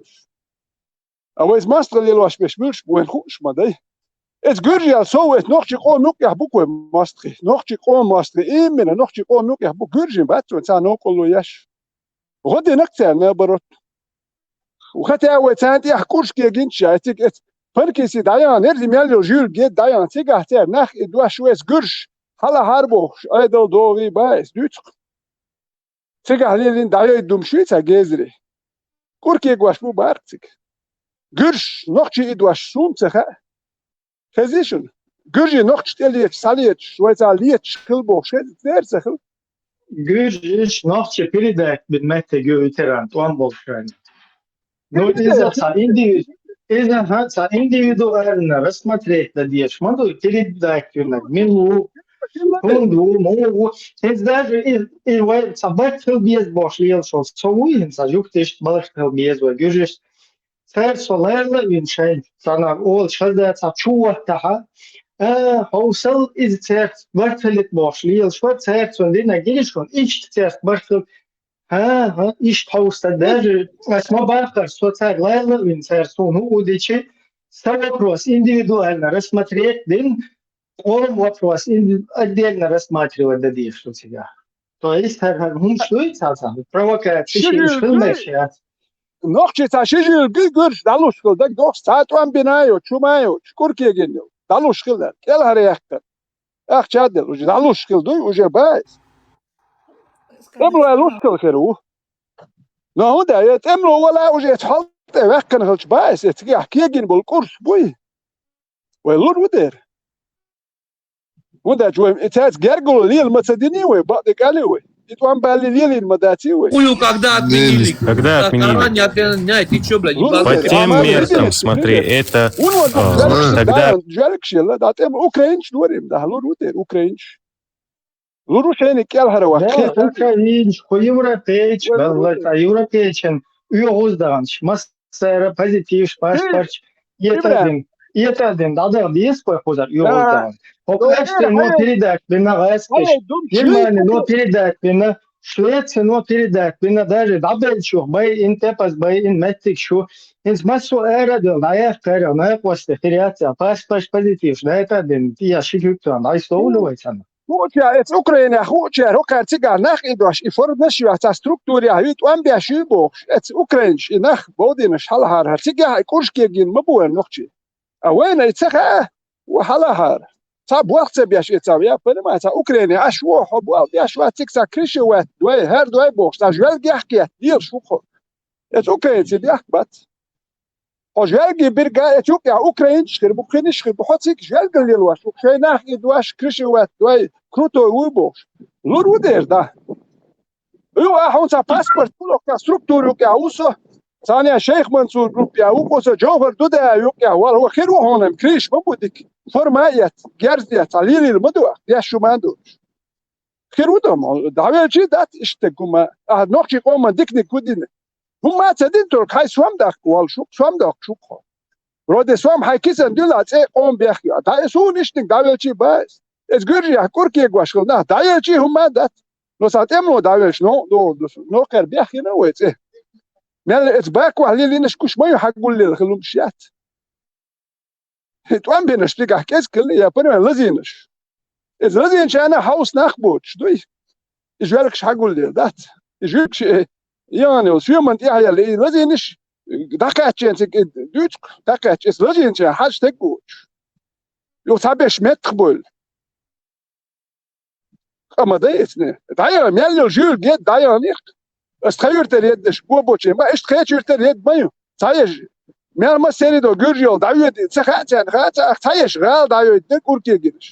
А вайца мостагӀалла лелош берш муьлш бу вайна хууш ма дай. Эца гуьржий аьлла сов, эца нохчий къоман юкъехь бу-кх вай мостагӀий. Нохчий къоман мостагӀий, именно нохчий къоман юкъехь бу, гуьржийн бац вайн цхьа новкъарло еш. ГӀо дина-кх цара, наоборот. Хотя вай царна тӀехь кӀурш кегийна ша, цига эца Панкиси дӀаяхьна, нерзи мел йолу жуьлга дӀаяхьна, цигахь цара нах и дош вайца гуьржаш хьалахьара бохуш, Ӏедал догӀий баьс дуьйцу-кх. Цигахь лелийна дӀайойду думаш юй цхьа гезаре. КӀур кегош бу баккха цига. Гуьржаш, нохчий и дош суна ца хаьа. Хезий шуна? Гуьржий нохчаш тӀе леташ, схьалеташ, вай цхьа леташ хила бохуш, хеза, церан ца хила. Гуьржаш нохчий передать бина меттиг ю ветеран, тӀом болчарна. Ну, иза цхьа индивид-, иза, ха, цхьа индивидуально рассмотреть дан дезаш ма ду, передать бинарг, мила ву, хӀунда ву, муха ву. ХӀинца даже и, и вай цхьа барт хила беза бохуш лелаш волу со вуй, хӀинца жуьгташца барт хила беза вай гуьржашца. Цара со лайла а вина шайна, царна олуш хаза цхьа чу ваттахьа, а, хьовсал иза цаьрца барт хилийта бохуш лелаш вара, цаьрца цунна динарг гириш ван, иштта цаьрца барт хила. ХӀан, хӀан, иштта хьовса, даже ас ма баххара, со цаьрга лайла а вина, цара суна хӀун а дичи, сан вопрос индивидуально рассмотреть дина, къоман вопрос инди-, отдельно рассматривать дан дезаш ду цигахь. То есть, хӀара, хӀара хӀумаш дуй цхьа, цхьа провокаци, ши уьш хила мегаш яц. Нохчий цхьа ши жуьлга гуьржаш дӀалуш хила, дагадогӀу, цхьа тӀом бина а йоцуш, хӀума а йоцуш, кӀур кегина йолу, дӀалуш хила, кӀелхьара яьккхина. Ахча а делла, уже дӀалуш хила дуй, уже баьс. ТӀемалой луш хила хир ву. Но хӀунда аьлча, тӀемало вала уже эца хьал тӀе ваьккхина хилча баьс, эца цигахь кегина болу кӀурс буй. Вай лур ву дера. ХӀунда аьлча вай цаьрца гергарло лела ма ца динний вай, бакъдерг алий вай? И тӀом балале лелийна ма даций вай? Хуй ю, когда отменили? Когда отменили? Таран я отменяй, ты чё, блядь, ебал? По тем меркам, смотри, это, а, тогда... Жоьлкаш елла, да, тӀема украинчу лорим, да, лур ву дера, украинчу. Лур ву шайниг кӀелхьара ваккха. Да, украинчу, хӀу европейчу, белла, цхьа европейчун оьгӀаз даханчу, массара позитивш, паспорташ, этадин, этадин, дӀадала деза вай кхузара оьгӀаз дахана. ХӀокху Австрино передать бина гӀаскхиш, Германино передать бина, Швецино передать бина, даже дӀабеллачух байина, тепас байина меттигаш ю. ХӀинца массо а ара а дала, дӀаяьккхара, накъостий хир яц аьлла, паспорташ, позитивш, дӀаэтадина, я ши куьг тӀом дӀасовлу вай царна. Хууча, эца Украинехь хуучара, хӀокхара цигахь нах идош, и формаш ю, цхьа структурехь ю, тӀом беш ю бохуш, эца украинчу и нах бовдийнаш хьалахьара, хӀара цигахь и кӀурш кегийна ма бу вайн нохчий. А вайна и ца хаьа, ву хьалахьара. Цхьа болх ца беш и ца ве, понимаете, цхьа Украине Ӏаш ву, хьо болх беш вац, цига цхьа крыша ваьтта дой, хӀара дой бохуш, цхьа жоьлга яхкетта лелаш ву хьо. Эца украинций бехк бац. Хьо жоьлгий бирга эца юкъехь украинчаш хир бу, кхиниш хир бу, хьо цига жоьлган лелош ву, шайн нах и дош, крыша ваьтта дой, крутой вуй бохуш. Лур ву дера, да? Ю, а хьуна цхьа паспорт бу, локха структура юкъехь ву со. Цхьана Шейх Мансур группа ву, кху со Джовхар Дуда юкъехь вала, хӀо хир ву хьуна, крыша ма бу дика. Форма а эц, герз а эц, цхьа лелийла ма ду, деш шу ма ду. Хир ву ду, мо, дӀавелчий дац иштта гума. Ахьа нохчий къоман диканиг хӀу дина? ХӀумма а ца дина, только хьайн сом даккха воллуш ву, сом доккхуш ву хьо. Вроде сом хьайн кисан дуьллахь, цӀе къоман бехке. ДӀа и суна иштаниг дӀавелчий бац. Эца гуьржехь кӀур кегош хила нах дӀаелчий хӀумма а дац. Но сан тӀемало дӀавелча, но, но, но, кхера бехкина вай цӀе. Мел эца баккхахь лелийнаш гуш ма ю, хьан гуллел хила хӀумаш яц. ТӀом бинарш дигахь кӀезиг хилла, я понимаю, лазийнаш. Иза лазийначарна хьовса нах боцуш дуй. И жоьлгаш хьагулдийла дац. И жоьлгаш, э, яхана йолу соьман тӀехь яьлла, и лазийнаш дӀакхаьчченца и дуьйцу-кх, дӀакхаьчча, иза лазийначарна хьажа стаг воцуш. Юха цхьаберш меттах бевлла. Къа ма дай эцне. ДӀаяхана, мел йолу жоьлга, дӀаяхана их. Ас тха юьртара еддаш, бобоче, ма, иштта кхеча юьртара едда ма ю. Цхьаеш, мел ма серидо гуьржи йолу дӀавоьди, ца хаьа царна, хаьа ца, ах, цхьаеш гӀала дӀавоьдина курке гинаш.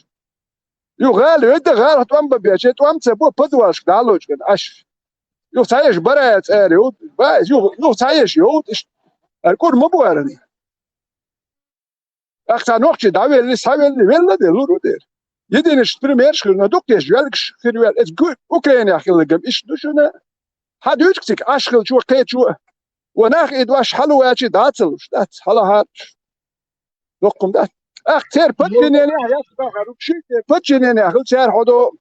Юха гӀала йоьдда, гӀала тӀом бан бече, тӀом ца бо, подвалшка дӀалочкъина Ӏаш. Юха цхьаеш барая цӀера йовт, ба, юха, юха цхьаеш йовт, иштта. Ара кӀур ма бу арана. Ахьа цхьа нохчи дӀавелли, схьавелли, велла де, лур ву дера. Единичный примерш хир, но дукха деш, жоьлгаш хир вел. Эцу гу-, Украинехь хилларгам иштта ду шуна. Хьан дуьйцу цига Ӏаш хилчо, кхечо? Ва нах и дош хьалавачи дӀа ца луш, дац, хьалахьарчаш. Доккхум дац. Ахьа церан подчиненехь яц бахьар, шуьйра церан подчиненехь хилчара хьо до.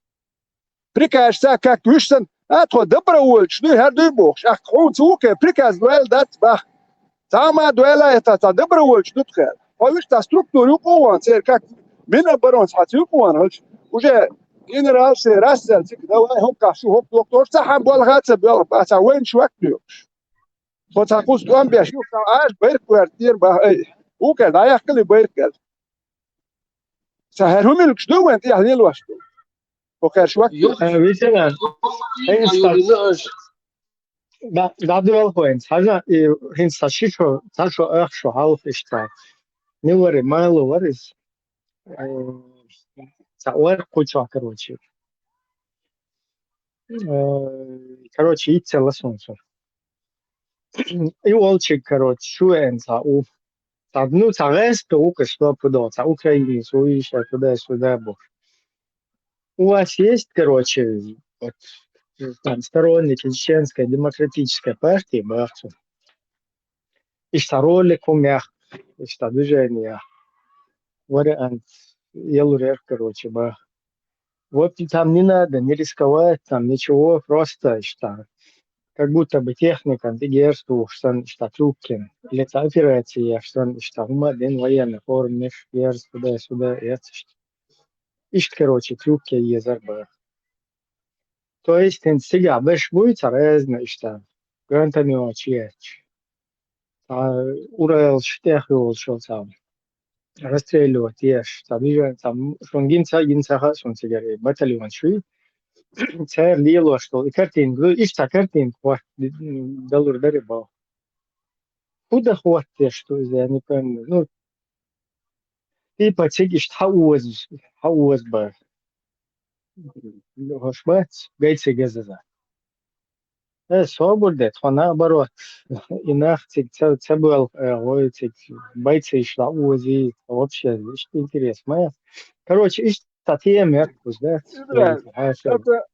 Приказ ца как вуьш санна, а, тхо добровольцаш дуй, хӀара дуй бохуш, ахьа хьуна ца вукхе, приказ дойла дац бах. Цхьа ма дойла, это ца добровольцаш ду тхе. Хьо вуьш ца структура юкъа ван, церан как Минобороны хьаца юкъа ван, хӀалч. Уже генерал се рассел цик, давай, хӀокхахь шу хӀокху дохтур, ца хьан болха ца боьлха, ба ца вайн швак доьхуш. Тхо ца кхуза тӀом беш, юха ца Ӏаш, байракх вер тӀера бах, ай. Вукхе, дӀаяхкали байракх аьлла. Ца хӀара хӀумилгаш ду вайн тӀехь лелош ду. Хьо кхаьршвак? Юха. Э, ветеран. Хьо хӀинца юха ца, дӀа-, дӀадоьлху хьо хӀинца. Хьажа, и хӀинца ца ши шо, ца шо, ах шо хьалха иштта. Мила вара, мала вара иза. Э, ца вара кхучохь, короче. Э, короче, йиццелла суна цо. И волчиг, короче, шу веана ца у. Ца, ну, ца гӀеста ву, кху стопудо, ца украинец ву, иштта туда-сюда бу. У вас есть, короче, вот, там, сторонники Чеченской демократической партии, бах цо. Иштта ролик хӀума яхка, иштта движение яхка. Вариант ялурехь, короче, бах. Вот и там не надо не рисковать, там ничего, просто иштта. Как будто бы техникан тӀе герз тухуш санна иштта трюккина. Или цхьа операция еш санна иштта хӀума а дина военный форма, меш герз туда-сюда эцаш. Иштта, короче, трюкке езар бара. То есть, хӀинца цигахь берш буй ца резна иштта, гвантанемочу етташ. Цхьа уралаш тӀехйолуш йолу цхьа расстреливать еш, цхьа движение, цхьа м-, шуна гина ца, гина ца хаьа суна цигара, и батальон шуьй. Церан лелош долу и картинка ду, иштта картинка хӀотта д-, далур дара боху. ХӀун дан хӀоттадеш ду иза, я не пойму. Ну, типа цига иштта хьаоза, хьаоза бара. ХӀуш бац, гай цига иза. Э, собар де, тхо наоборот. И нах цига ца, ца боьлху, э, вай цига бойцаш дӀаозий, вообще, иштта интерес ма яц. Короче, иштта тема яц, да? Ибрахим, хьаша. Это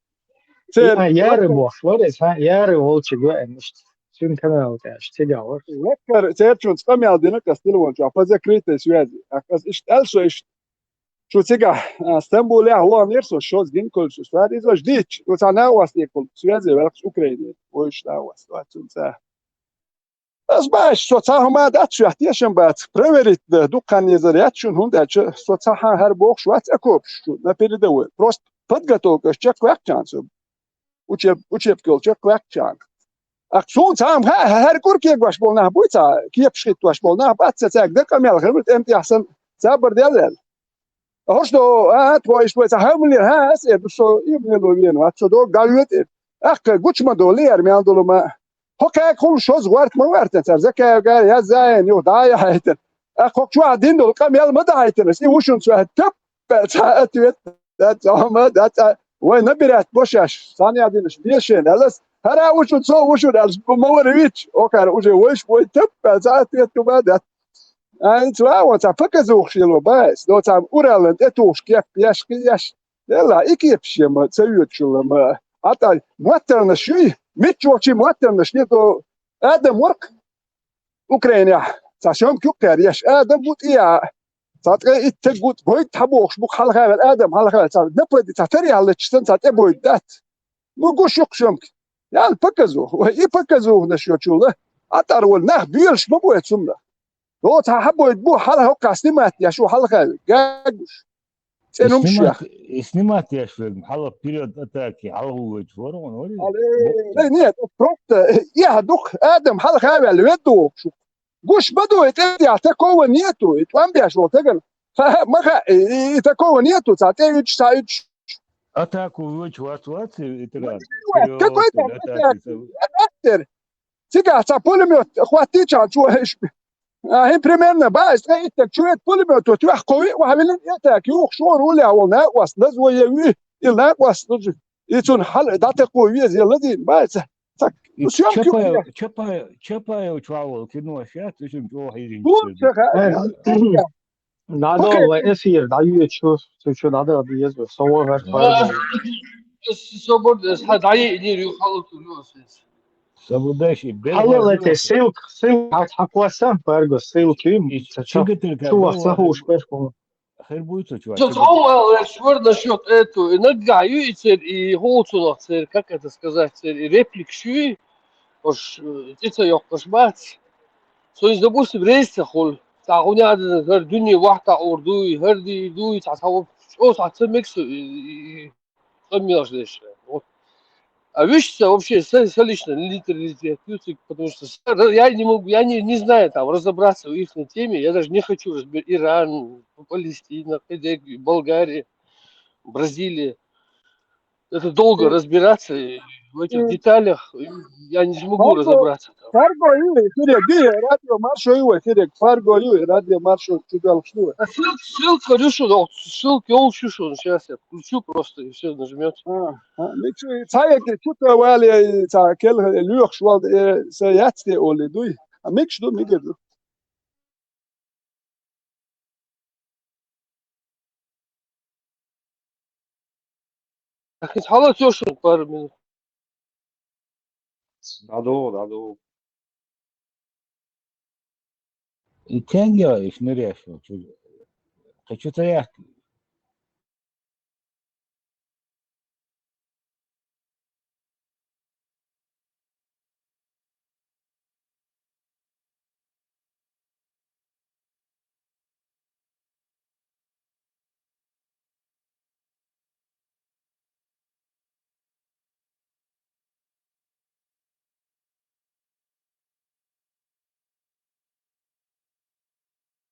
церан, а, яра бохуш вара иза, хьа? Яра волчу веана иштта. Цуьнан канал тӀе аьлча, цига вара. Веккара церчунца къамел дина ас телефон чохь, по закрытой связи. Ас иштта аьлла со иштта. Шу цигахь, а, Стамбулехь ваханера со, шозза гинкалш шу сар иза, важа дийцча, шу цхьа накъостий кхул, связи велкъаш Украине, вуьш накъост вац цуьнца. Ас баьш, со цхьа хӀума дац шуьгахь, тешам бац, проверить дан дукха хан езар яц шуна, хӀунда аьлча со цхьа хьан хӀара бохуш вац окопаш шу, на передовой. Просто подготовка аш чекхваьккхича со. Учеб-, учебка йолчу кхоькхучарна. Ахь суна цхьа а хаьа, хӀара кӀур кегош болу нах буй цхьа, кепаш хӀиттош болу нах бац ца цаьрга дакъа мел хир, тӀемтӀехь санна, цабар деллал. ХӀорш до, а, а, тхо иштта вай цхьа хӀамалера, хӀа, ас эр ду со, и мело вен вац, со дог дӀавоьду эр. Ахь кхай гучу ма долу, яра мел долу ма. ХӀо кхаьга хула шозза гӀорта ма гӀоьртина цара, закаьвгара, язза а, юха дӀа а яхьайтина. Ахь хӀокху чохь дина долу къамел ма дахьайтина, и вушунца ваьхьа тап баьлла цхьа ответ. Дац, Ӏама, дац, а, вай набират бо шаьш, цхьаьна а динаш, бешена, алас, хӀара а вучун, цо вучун, алас, ма вара вич, окхара уже вайш, вай тап, а, цхьа ответ ду ма дац. А, ин цу а, вон цхьа показухуш ело, бац, до цхьа ураллан тӀе тухуш, кеп, еш, кхи, еш. Делла, и кепаш ма, ца йоьдуш ма, а, тӀай, моттарнаш юй, миччо чи моттарнаш не до, Адам ворк, Украинехь, цхьа съёмка юккъера еш, Адам бу тӀе а, цхьа ткъе итт стаг ву, бойда хьан бохуш бу хьалха а ваьлла, Адам хьалха а ваьлла, цхьа напади, цхьа таре хьаллачча санна, цхьа тӀе бойда дац. Ну, гуш юккъа съёмка. Ял показуха, вай и показуханаш йочул а, а тӀара волу нах боьлуш ма бу оцу хӀуманах. Доцу хьан хьан бойда бу, хьалха хӀокхахь снимать еш ву хьалха а ваьлла, гагуш. ЦӀена хӀумаш яха. И снимать еш верг, хьалха период атаки, хьалха вуьйцуш вара вон, вари? Ай, нет, просто, э, эхь дукха, Адам хьалха а ваьлла, ведда воккхуш ву. Гуш ма ду, и тӀе яхь, такого нету, и тӀом беш волу тагана. Ха-ха, ма хаьа, и, и, и такого нету, цхьа тӀе уьдуш, цхьа уьдуш. Атаку вуч вац вац, ветеран. Какой там атаки? Цигахь цхьа пулемёт хӀоттийча чу. А, хӀин примерно бац, ткъа иттех чу вет пулемёт, вот ваьхкови, вахьавилин атаки, юх шура уле а вол накъост, лазво е ви, и накъост, и цун хьал дӀатакхо веза, е лазийна бац. Так, ну, съёмки Чапаев, Чапаев, Чапаев чу вол кино сейчас, очень плохо. Надо вай эфир дӀайоьдуш, цу чу надо деза, со вахар фарго. Собор, хьа дӀайиънир ю халу ту ю сес. Собор даши, бел Хьалал эте ссылка, ссылка хьакхоссам, фарго, ссылка ю, и ца чу, чигатар чу вах ца хууш перху. Хер буй цу чу. Цо вах. Цо вал, швар насчёт эту, и наггахь ю и цер, и хьоцулах цер, как это сказать, цер, и реплик шуй, ош, э, цӀи ца йоккхуш бац. Со иза, допустим, рейс ца хуьлу. Цхьа гӀунядан хӀара дуьне вахьтахь ур дуй, хӀара дийр дуй, цхьа, цхьа, чӀо цхьа ца мегаш ю, и, и, и, цӀа мелаш деш. Вот. А вуьшта вообще са, са лично нейтралитет ю цига, потому что са, я не могу, я не, не знаю там разобраться в ихней теме, я даже не хочу разбираться. Иран, Палестина, Кадек, Болгария, Бразилия. Это долго разбираться в этих деталях. Я не смогу разобраться там. Фарго ю, эфире, ди, радио Маршо ю, эфире, фарго ю, радио Маршо, чу галхну. А ссылка, ссылка, Рюша, да, ссылка, я ищу, что сейчас я включу просто, и все нажмёте. А, а, микс, цхьа егге чу тӀе вале, цхьа кел лоьхуш вал, э, са яц те оли дуй. А микс ду, мигар ду. Ахиз хьала цо шун пару минут. ДӀадогӀу, дӀадогӀу. И тенге иш нуьреш ву, чу, кхечу ца яхки.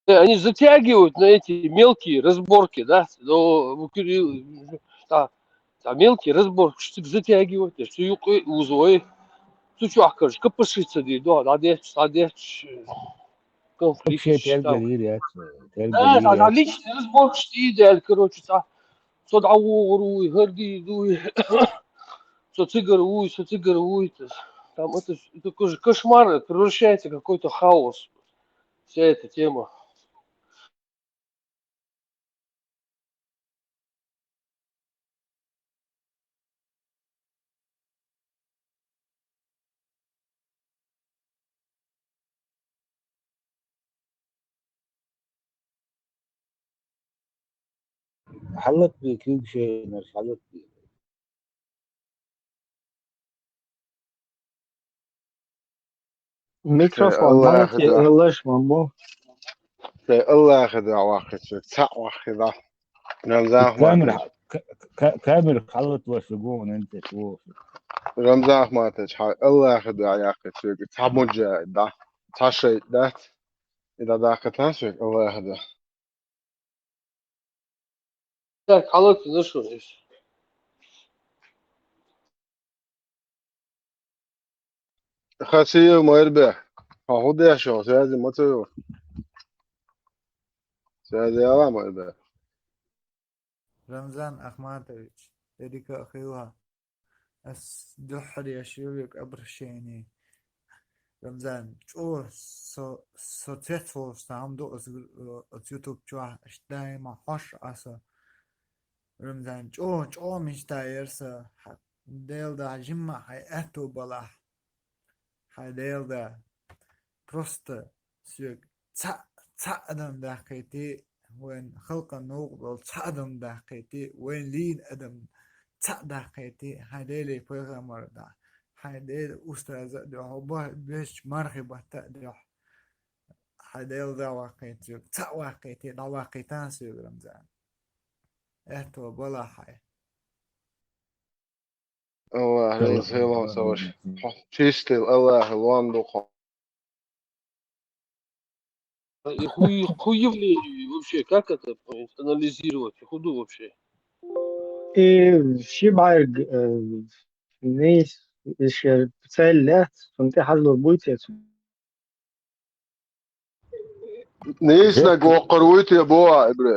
Э, они затягивают на эти мелкие разборки, да, но, да, да, мелкие разборки, что затягивают, что юкъе узой, цу чохь, короче, капашица ди, да, да, деш, да, деш, э, конфликт. Вообще, там. Тергал йир яц, тергал йир яц. Да, да, да, личный разборки, что идеально, короче, да. Со дӀавогӀур вуй, хӀара дийр дуй, со цигара вуй, со цигара вуй. Там это, это тоже кошмар, это превращается в какой-то хаос. Вся эта тема. Хьалат бе, куьйгашенаш хьалат бе. Микрофон Аллаха дайте, да. Эллаш ма бу. Тхе Аллаха да ваххича, цхьаъ ваххи да. Рамзан Ахматович. Камера, ка-, ка-, камера хьалат ваша гон, эн те гон. Рамзан Ахматович, хьа Аллаха да яххича, цхьа муджахид да. Цхьа шайтӀа дац. И да даккха тан соьга Аллаха да. Так, хьалат нашо эш. Хасиев Майрбек. Хьо хӀун деш йо, связи ма ца йо. Связи яла Майрбек. Рамзан Ахматович, дерриг а хила. Ас дуьххьара еш ю век обращение. Рамзан, чӀо со, со цец волуш цхьа хӀума ду, ас, ас YouTube чохь, аш даима хьош а со. Рамзан, чӀо, чӀо мечта яр со, хьа, Дела да, жимма хьайн аьтту балахь. Хьайн Дела да, просто соьга цхьаъ, цхьаъ адам дахкийти, вайн халкъан новкъа долу цхьаъ адам дахкийти, вайн лийна адам цхьаъ дахкийти, хьайн Деле пайхамар а дахь, хьайн Деле устаза а дуьхьа, бо-, беш мархи батта а дуьхьа, хьайн Дела да ваккхийти, цхьаъ ваккхийти, дӀаваккхийта соьга, Рамзан. Аьтто бала хьайн. Аллах, Аллах, Аллах, Аллах, Аллах. Чистый Аллах, луан дукха. И хуй, хуй явление вообще, как это, э, анализировать? Худу вообще. И ши бӀарг, э, нийса, и ши цӀе лаьц, цунна тӀе хьажалур буй те цунна? Нийсаниг воккхур вуй те боху, Ибре?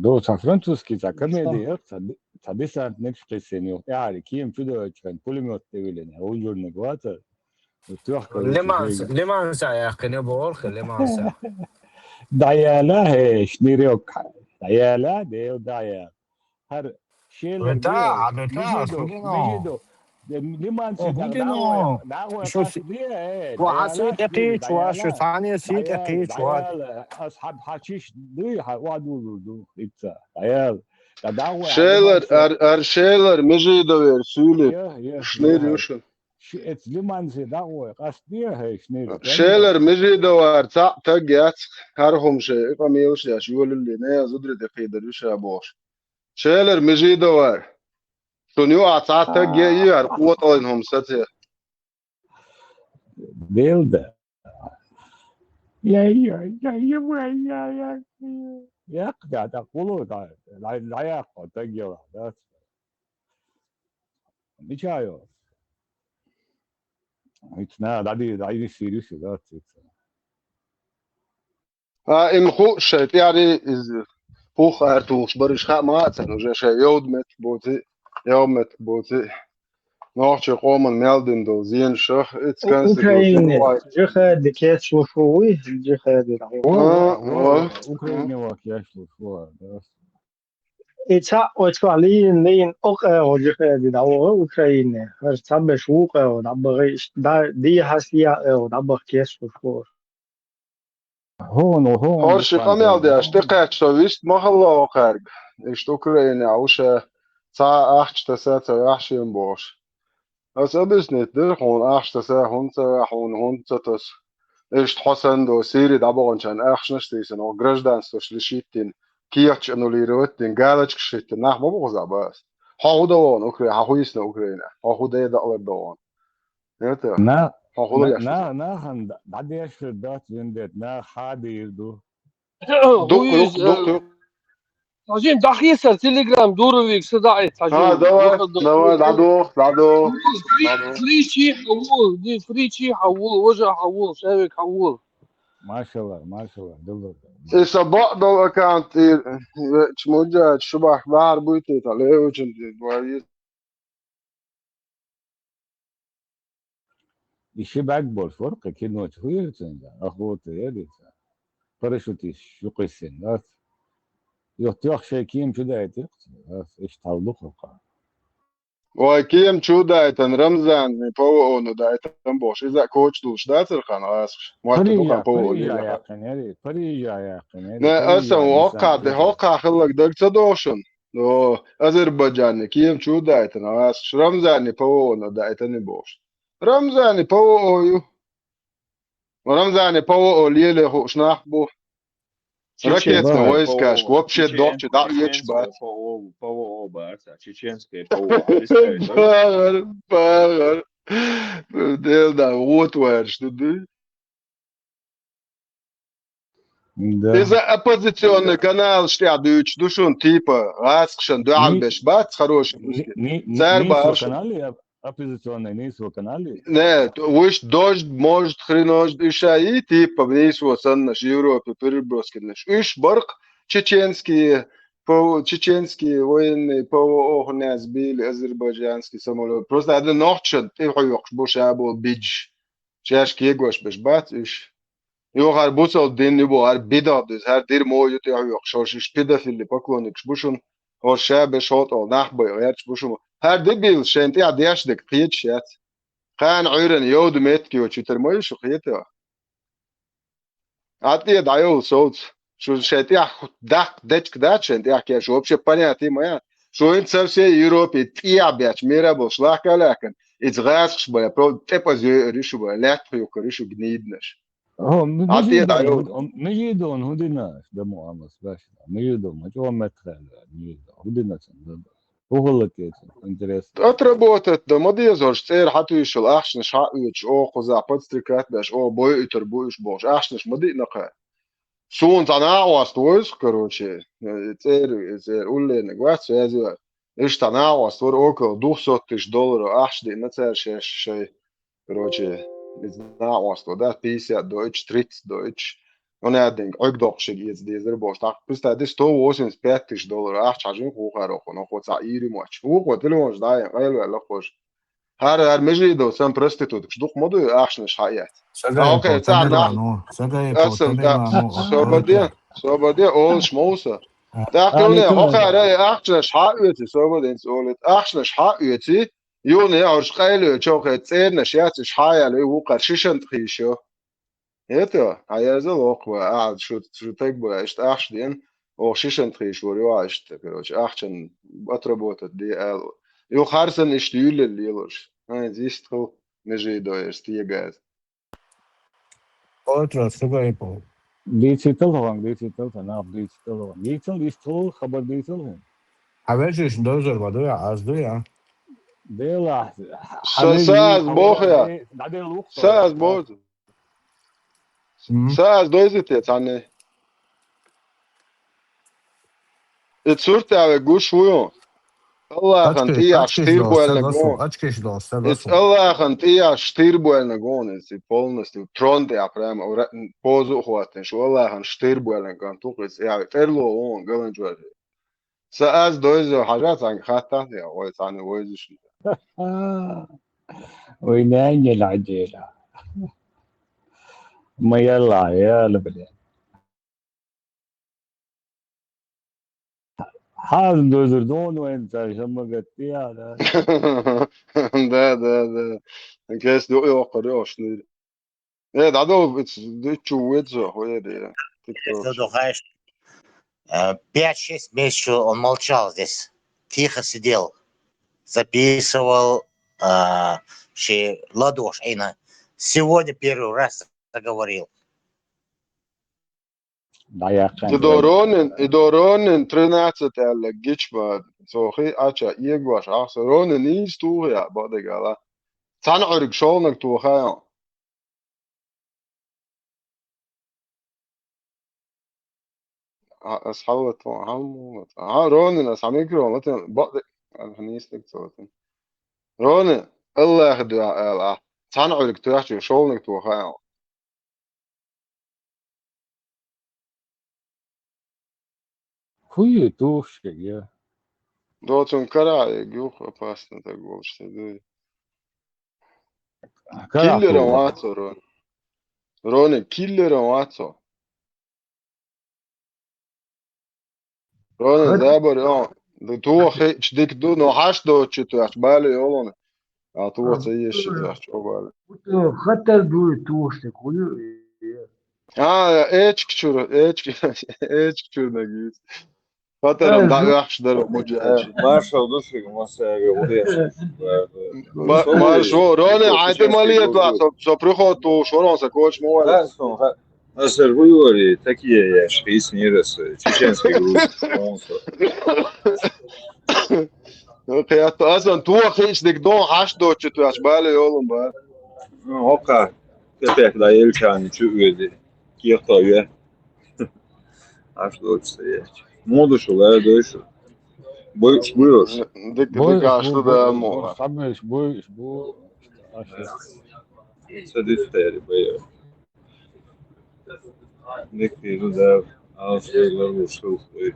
Ду, цхьа французский цхьа комеди яра, цхьа, цхьа десантникаш кхиссина юха. ТӀаьхьара кема чу доьлча хьайн пулемёт тӀе виллина, вужурниг ваца. Лиманса, лиманса яьккхина боху, лиманса. ДӀаяла, хӀей, шнырёк. ДӀаяла, Дела дӀаяла. ХӀара шелар ВитӀа, бе, ВитӀа, Межидо, Межидо. Лиманси дӀагӀой, дӀагӀой, шу къасто де, э, шу дӀаяла, сий тӀекхийча, шу дӀаяла, цхьанне сий тӀекхийча. ДӀаяла, ас хьан хьачиш дуй, хьан охьадулур ду, хӀинца. ДӀаяла. ДӀагӀой, шелар, ар, ар шелар, Межидовера суьйле. Я, я, шныр я. Ю шу. Ши эц лиманзи дӀагӀой, къасто де, хӀей, шныр. Шелар Межидовара цхьаъ таг яц, хӀара хӀума шайн, и къамелаш деш, йолаллина, я зудри тӀе кхийдар ю ша бохуш. Шелар Межидовара. Шуна юкъахь цхьа таг ян яра, къотӀаллин хӀума сацийна. Делда. Яй, яй, яй, яй, яй, яй. Яккха, тӀаккха гӀуло, дӀа-, дӀа-, дӀаяккха, таг яла, дац. Мича йо? ХӀинца на, дӀади-, дӀади сирис, дац, хӀинца. А, им хууш шайн тӀаьхьара иза пух ара тухуш бараш хаа ма а царна, уже шайн йовда меттиг боций, йовда меттиг боций. Нохчийн къоман мел дина долу зенаш, ицца У-, конституция Украине вай. Джихади кечлуш ву вуй, джихади. А, а. Украине ваха кечлуш ву, да. И цхьаъ оцу чохь лийна, лийна, окъа гӀо джихади дӀавогӀу Украине. ХӀара цхьаберш вукъа гӀо дӀабахи, да, дехьа сехьа гӀо дӀабаха кечлуш ву. ХӀуна, хӀуна. ХӀорш къамел деш, тӀекхаьчча со вист ма хилла хӀокхаьрга. Иштта Украинехь ву ша, цхьа а ахча таса ца ваьхьа шен бохуш. Аса объяснить дира хьуна, ахча таса хӀунда ца ваьхьа, хьуна хӀунда ца таса. Иштта хьо санна долу Сири дӀабаханчарна ахчанаш а тийсина, хӀокху гражданствош лишить дина, кехаташ аннулировать дина, галочкаш хӀиттина, нах ма бу хаза бац. Хьо хӀун дан вахана Украина, хьан хӀун йисна Украина, хьо хӀун ден дакъалар дан вахана? Это, на-, хьо хӀун на-, яш на-, нахана д-, дӀадеш хир дац, вин дет, нах хьадийр ду. Дукха, дукха, дукха. Хьажин, дӀахьесар Telegram дуравиг са даӀе, хьажин. А, давай, давай, дӀадоху, дӀадоху. Фри-, фричи хьавол, ди фричи хьавол, важа хьавол, шавик хьавол. Машалла, машалла, дулла. И са бакъдолу аккаунт, и, вечу муджач, шубах бахьар буй те, та левучун, ди, дуай. И ши бӀаьрг болуш вара кхин кино чу, хӀун яра цуьнан, охота яра иза. Парашютист шу кхиссина, дац? Юха тоьхна шайн кема чу дайтира, дац? Иштта хьал ду кху кхаъ. Вай кема чу дайтан, Рамзанни ПВО-но дайтан бохуш, иза а коча долуш дацара кхана гӀазкхаша? Мотта ду кхана ПВО лелахь. Парижа яьккхина яра, Парижа яьккхина яра. Не, аса хӀокхахь де, хӀокхахь хилларг дага ца догӀу шуна? О, Азербайджанни кема чу дайтана, ас Рамзанни ПВО-но дайтана бохуш. Рамзанни ПВО ю. Рамзанни ПВО леле хууш нах бу. Ракетный войскаш вообще дохчи дӀа а ечу бац. ПВО, ПВО бац, а чеченское ПВО. Багар, багар. Дел да, вот варш, ду, ду. Да. Иза оппозиционный каналаш тӀехь дуьйцуш ду шуна, типа, гӀазкхашна дуьхьал беш бац, хороший русский. Цара бахарш. Оппозиционный нийсо канале? Не, уьш дождь, может, хрен знает, уьш а и, типа, нийсо саннаш, Европе переброскинаш. Уьш баркъ чеченские, ПВО, чеченские военные ПВО хӀуназ били азербайджанский самолёт. Просто аьлла нохчашна тӀе хьоькхуш бу ша бо бидж. Шаьш кегош беш бац уьш. Юха хӀара буцалла дин ю бу, хӀара бидагӀ деза, хӀара дира мо ю тӀехь вехаш, хӀорш уьш педофилли поклонникаш бу шуна, хӀорш ша беш хӀотӀал нах бай гӀерташ бу шуна. ХӀара дебилаш шайна тӀехь деш дерг кхеташ яц. Кхана Ӏуьйранна йовда меттиг йоцу чу тера ма ю шу кхета. Ӏа тӀе дӀайовла совца. Шу шайн тӀехь даккха дечка дац шайн тӀехь кеш, вообще понятие ма яц. Шу хӀинца совсем Европе тӀехь бечу мира болуш лахка а лаьхкана, иза гӀазкхаш бара, про-, тӀепаза йойур ю шу бара, лаьтта хьоькхур ю шу гниданаш. Ӏа тӀе дӀайовла. Межидон хӀун дина, да мо амас баш. Межидон ма чӀогӀа меттахъяьлла, Межидон. ХӀун дина цунна? ХӀун хӀаллакьеций? Интересно. Отработать дан ма деза уж, цӀера хьатуьйсуш йолу ахчанаш хьаоьцуш, оха кхузахь подстрекать беш, оха бойуьйтур бу уьш бохуш, ахчанаш ма диъна кхара. Суна цхьа накъост ву иза, короче, э, цӀера, цӀера уллерниг вац, связь вац. Иштта цхьа накъост вара, около двухсот тысяч долларов ахча диъна цара шаьш шайн. Короче, иза накъост ву, да, пятьдесят дойтуш, тридцать дойтуш. Хьуна аьлла, Ӏуьрг доккхушиг эца дезара бохуш. ТӀаккха, представь, сто восемьдесят пять тысяч долларов ахча хьажийна кху хӀара хӀокхунах, хӀокхо цхьа ийрам воцуш. Вукхо телефонаш дӀаяьхьна, къайлаваьлла кхуьш. ХӀара, хӀара Межидов санна проституткаш дукха ма ду, ахчанаш хьаэц. Сагаев Аса Пол, сан Тамерлан, да, Сагаев Пол, аса, да, Тамерлан, собаде, собаде, олуш ма ву со. А, ТӀаккха а, юна, не то, хӀокхара ахчанаш хьаоьций, собаде, инца олуьйту. Ахчанаш хьаоьций, юна, я, уьш къайлавелча, хӀокху цӀернаш яц, уьш хьаяьлла, вукхара шишан тӀе хийшо. Это, а я зал окху, а, шу, шу таг бу, иштта ахча ден, оха шишан тӀе хийшор ю, а, иштта, короче, ахчан отработать де аьлла. Юха хӀара санна иштта юьллал лелош. Ай, зист хӀу, Межидов, стегаз. Отра, Сагаев Пол. Дийцийтал хьуна, дийцийтал, сан нах дийцийтал хьуна. Дийцал, иштта хӀу, хабар дийцал хьуна. Хьан вежаршна дозор ма ду я, аз ду я? Делахь, Са, хьан са аз вежарий боху я. ДӀаделла ву-кх со. Са аз боху. М? Са аз дойзий те цхьанне? И цурт а ве гуш ву ю. Аллахьан тӀеяш штирбойланиг гон. Ачкеш долу, сан Иц ласу. Аллахьан тӀеяш штирбойланиг гон, иц и полностью. Трон тӀехь прямо ура-, позу а хӀоттийна, шу Аллахьан штирбойланиг ган туху, иц я тӀерло вон, галанчор. Са аз дойзо хьажа цхьаьнга хаттахь я, вай цхьаьна войзуш. Вай нанна лаьдела. Ма ялла, яла, блин. Хьазна дозур дона вайн цара шаммагатти, а, да? Да, да, да. Кес ду йоккхур йош нуьйр. Э, дӀадовла, иц, ду чу веза, хӀу эри. Задухаешь. Э, пять-шесть месяцев он молчал здесь. Тихо сидел. Записывал, а, ши ладош, айна. Сегодня первый раз заговорил. ДӀаяьккхина. И до Ронин, и до Ронин тринадцать аьлла гичма, цо хи ача эгош ахса. Ронин нийса туху я, бадагала. Цхьана Ӏуьрг шолнаг тоха я. А, ас хьаллат вон, хьалмуллат. А, Ронин, ас хьан микро латин, баъ-, а, хьан йистиг ца латин. Ронин, Аллахьа дуьхьа ала, а. Цхьана Ӏуьрг тоьхча, шолниг тоха ала. ХӀун ю тухуш хӀега? Доцун карахь эгга юха опасно даг волуш ца дуй. Карахь киллером тухуш вац цо, Ронин. Ронин, киллером вац цо. Ронин, хат- забар, он, ду, туха хиъча дика ду, но хьаш доцучу тоьхча, бале йолун. А туха ца езча тоьхча, о бале. Хатар дуй тухуш, хуй. А, эчка чура, эчка, эчка чура нагиц. Хатарам, э, дӀа жу- оьхуш дара, муджач. Э, маршал ду шуьга, массаьрга, ву деш. Ма-, маршо, Ронин, хьайн тӀе ма летавахь, со, со приход тухуш, ворон, со коча ма вара. Аса хӀу йори, такие еш, хийцинера аса, чеченский груз, он со. Ну, кхетта, асан туха хиъча дика дон хьаш доцучу тоьхча, бале йолун бара. Ну, хӀокха, кепек дӀа елчани чу оьди, кехто ве. Хьаш доцучу ца еш. Муха ду шу, лара дой шу. Буйш, буйш. Дика, дика, аш ту да, мо. Самеш, буйш, бу. Аш. Ца дистери, бай. Дика, ду да. Аш, лар, лар, шу, буй.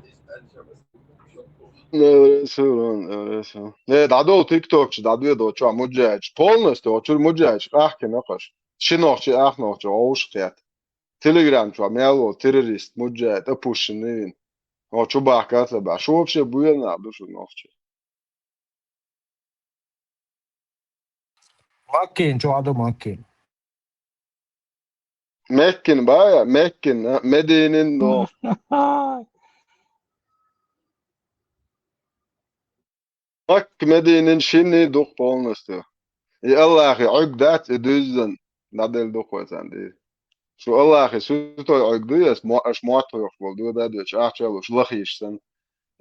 Не, Суран, не, Суран. Не, дӀадовла тиктокчу, дӀадве до, чо, муджач. Полностью, очур муджач, ахкина кхаш. Ши нохчи, ах нохчи, овш кхет. Телеграм чохь мел волу террорист, муджахид, опущенный вина. Хьо чу бахка ца баьхьа. Шу вообще буьйла нах ду шу нохчий. Маккин, чохь ду Маккин. Меккин бая, Меккин, а, Мединин, но. Макка, Мединин шинний дукха полностью. И Аллахе Ӏуьрг дац, и дуьззан дӀаделла дукха вай царна дийр. Шу Аллахе суьртой Ӏуьрг дуй ас, мо-, аш мотт хьоьхуш болу, ду да доьчу, ахча а луш, лахийша санна.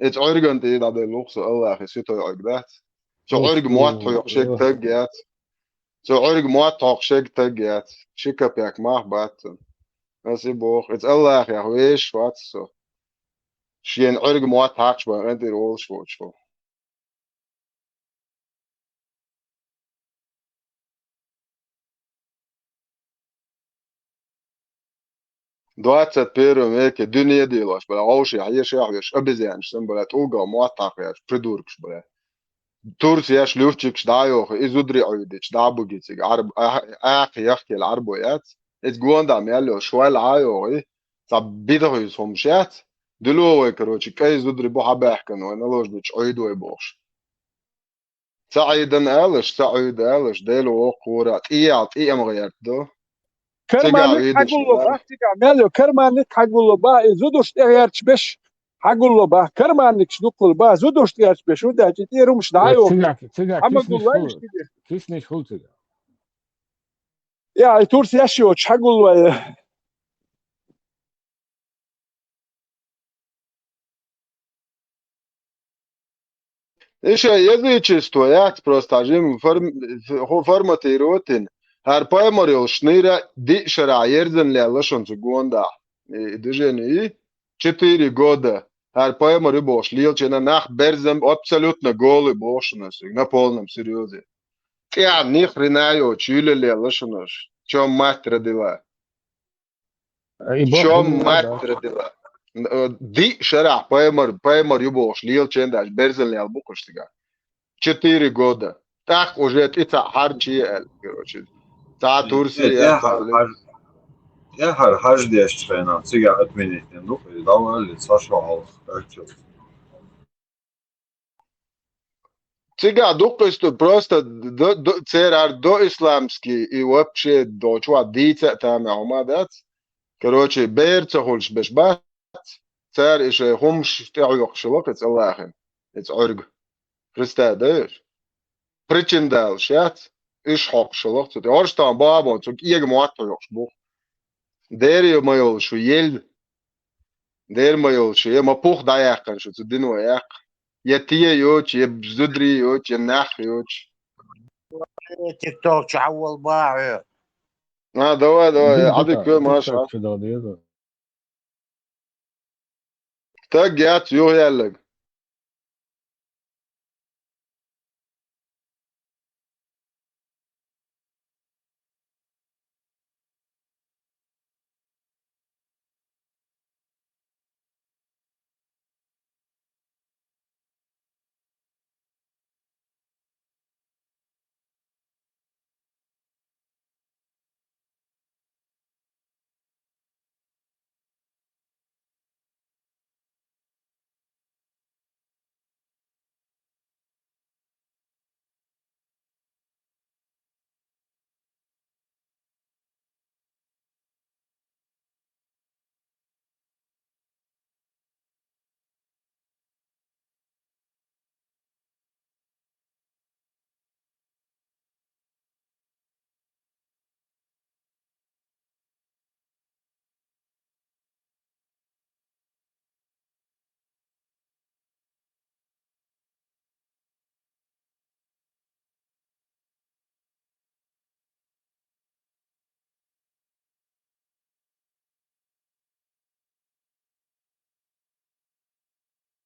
Эца Ӏуьрган тӀе дӀаделлух со, Аллахьа ситой Ӏуьрг дац. Цу Ӏуьрга мотт хьокху шега таг яц. Цу Ӏуьрга мотт хьокху шега таг яц. Ши капек мах бац цунна. Ас и боху, эца Аллахьех вешаш вац со. Шен Ӏуьрга мотт хьакхаш бан къинтӀера олуш воцуш ву. Двадцать первом веке дуьне а дийлош бара, вовшех ешех веш, обезьянаш санна бара, тӀулгах мотт хьакхаеш, придуркаш бара. Турсеш, летчикаш дӀа а йоху, и зударий Ӏуьйдича, дӀа а буьгий цига, Ӏарб-, а-, акха яхкийла Ӏарбой яц. Иза гондахь мел йолуш, шойла Ӏа а йоху, и цхьа битахуьйсу хӀумаш яц. Дуьло вай, короче, кӀайн зударий бу хьабаьхкина вай, наложнича Ӏуьйду вай бохуш. Ца Ӏийдан алаш, ца Ӏуьйда алаш, Дела воккхавора, тӀеял тӀе ам гӀерта ду. Карманник хьагулло бах, цигахь мел йо, карманник хьагулло бах, и зудуш тӀегӀерташ беш хьагулло бах, карманникаш дуккхул бах, зудуш тӀегӀерташ беш, хӀунда аьлча тӀера хӀумаш дӀа а йоху. Цигахь, цигахь Хьама киснаш гуллай хуьлу, иштта. Киснаш хуьлу цигахь. Я, и турс еш йоцуш хьагулло. И шайн язычество яц, просто жим форм-, хӀу форматировать йина. ХӀара пайхамар йолуш шнийра диъ шарахь ерзан лелла шуна цу гондахь. И, и движение и четыре года. ХӀара пайхамар ю бохуш лелачу нах берзан абсолютно голый боху шуна ас, на полном серьёзе. ТӀехь ни хрена йоцуш юьллу лелла шуна аш. Чом мать родила. Чом мать родила. Э, диъ шарахь пайхамар, пайхамар ю бохуш лелачу нах берзан лелла бу кхуш цигахь. Четыре года. ТӀаккха уже тӀе цхьаъ хьарчий аьлла, короче. Цхьа турси тӀехьара хьаж-, тӀехьара хьаж дешчу хенахь цигахь отменить дина ду, и дӀавалли, цхьа шо хьалха, кхаччалц. Цигахь дуккхуьсту просто до, до, церан до исламский и вообще дочу а дийца а тамехь хӀума дац. Короче, бер ца хуьлуш беш бац. Цара и шайн хӀумаш тӀехьоькхуш хилла кхин цӀа лахина. Иза Ӏуьрга. Христа дайш. Причин далаш яц. Уьш хьокхуш хилла цу тӀе. Орштан бабон цу кӀега мотт хьоькхуш бу. Дера ма йолуш шу ел. Дера ма йолуш шу, я ма пух дӀаяьккхина шу цу дино яккха. Я те йоцу, я зударий йоцу, я нах йоцу. ТикТок чу хьаввал бахьа. А, давай, давай, я Ӏадика, маша. Таг яц юхаяллаг.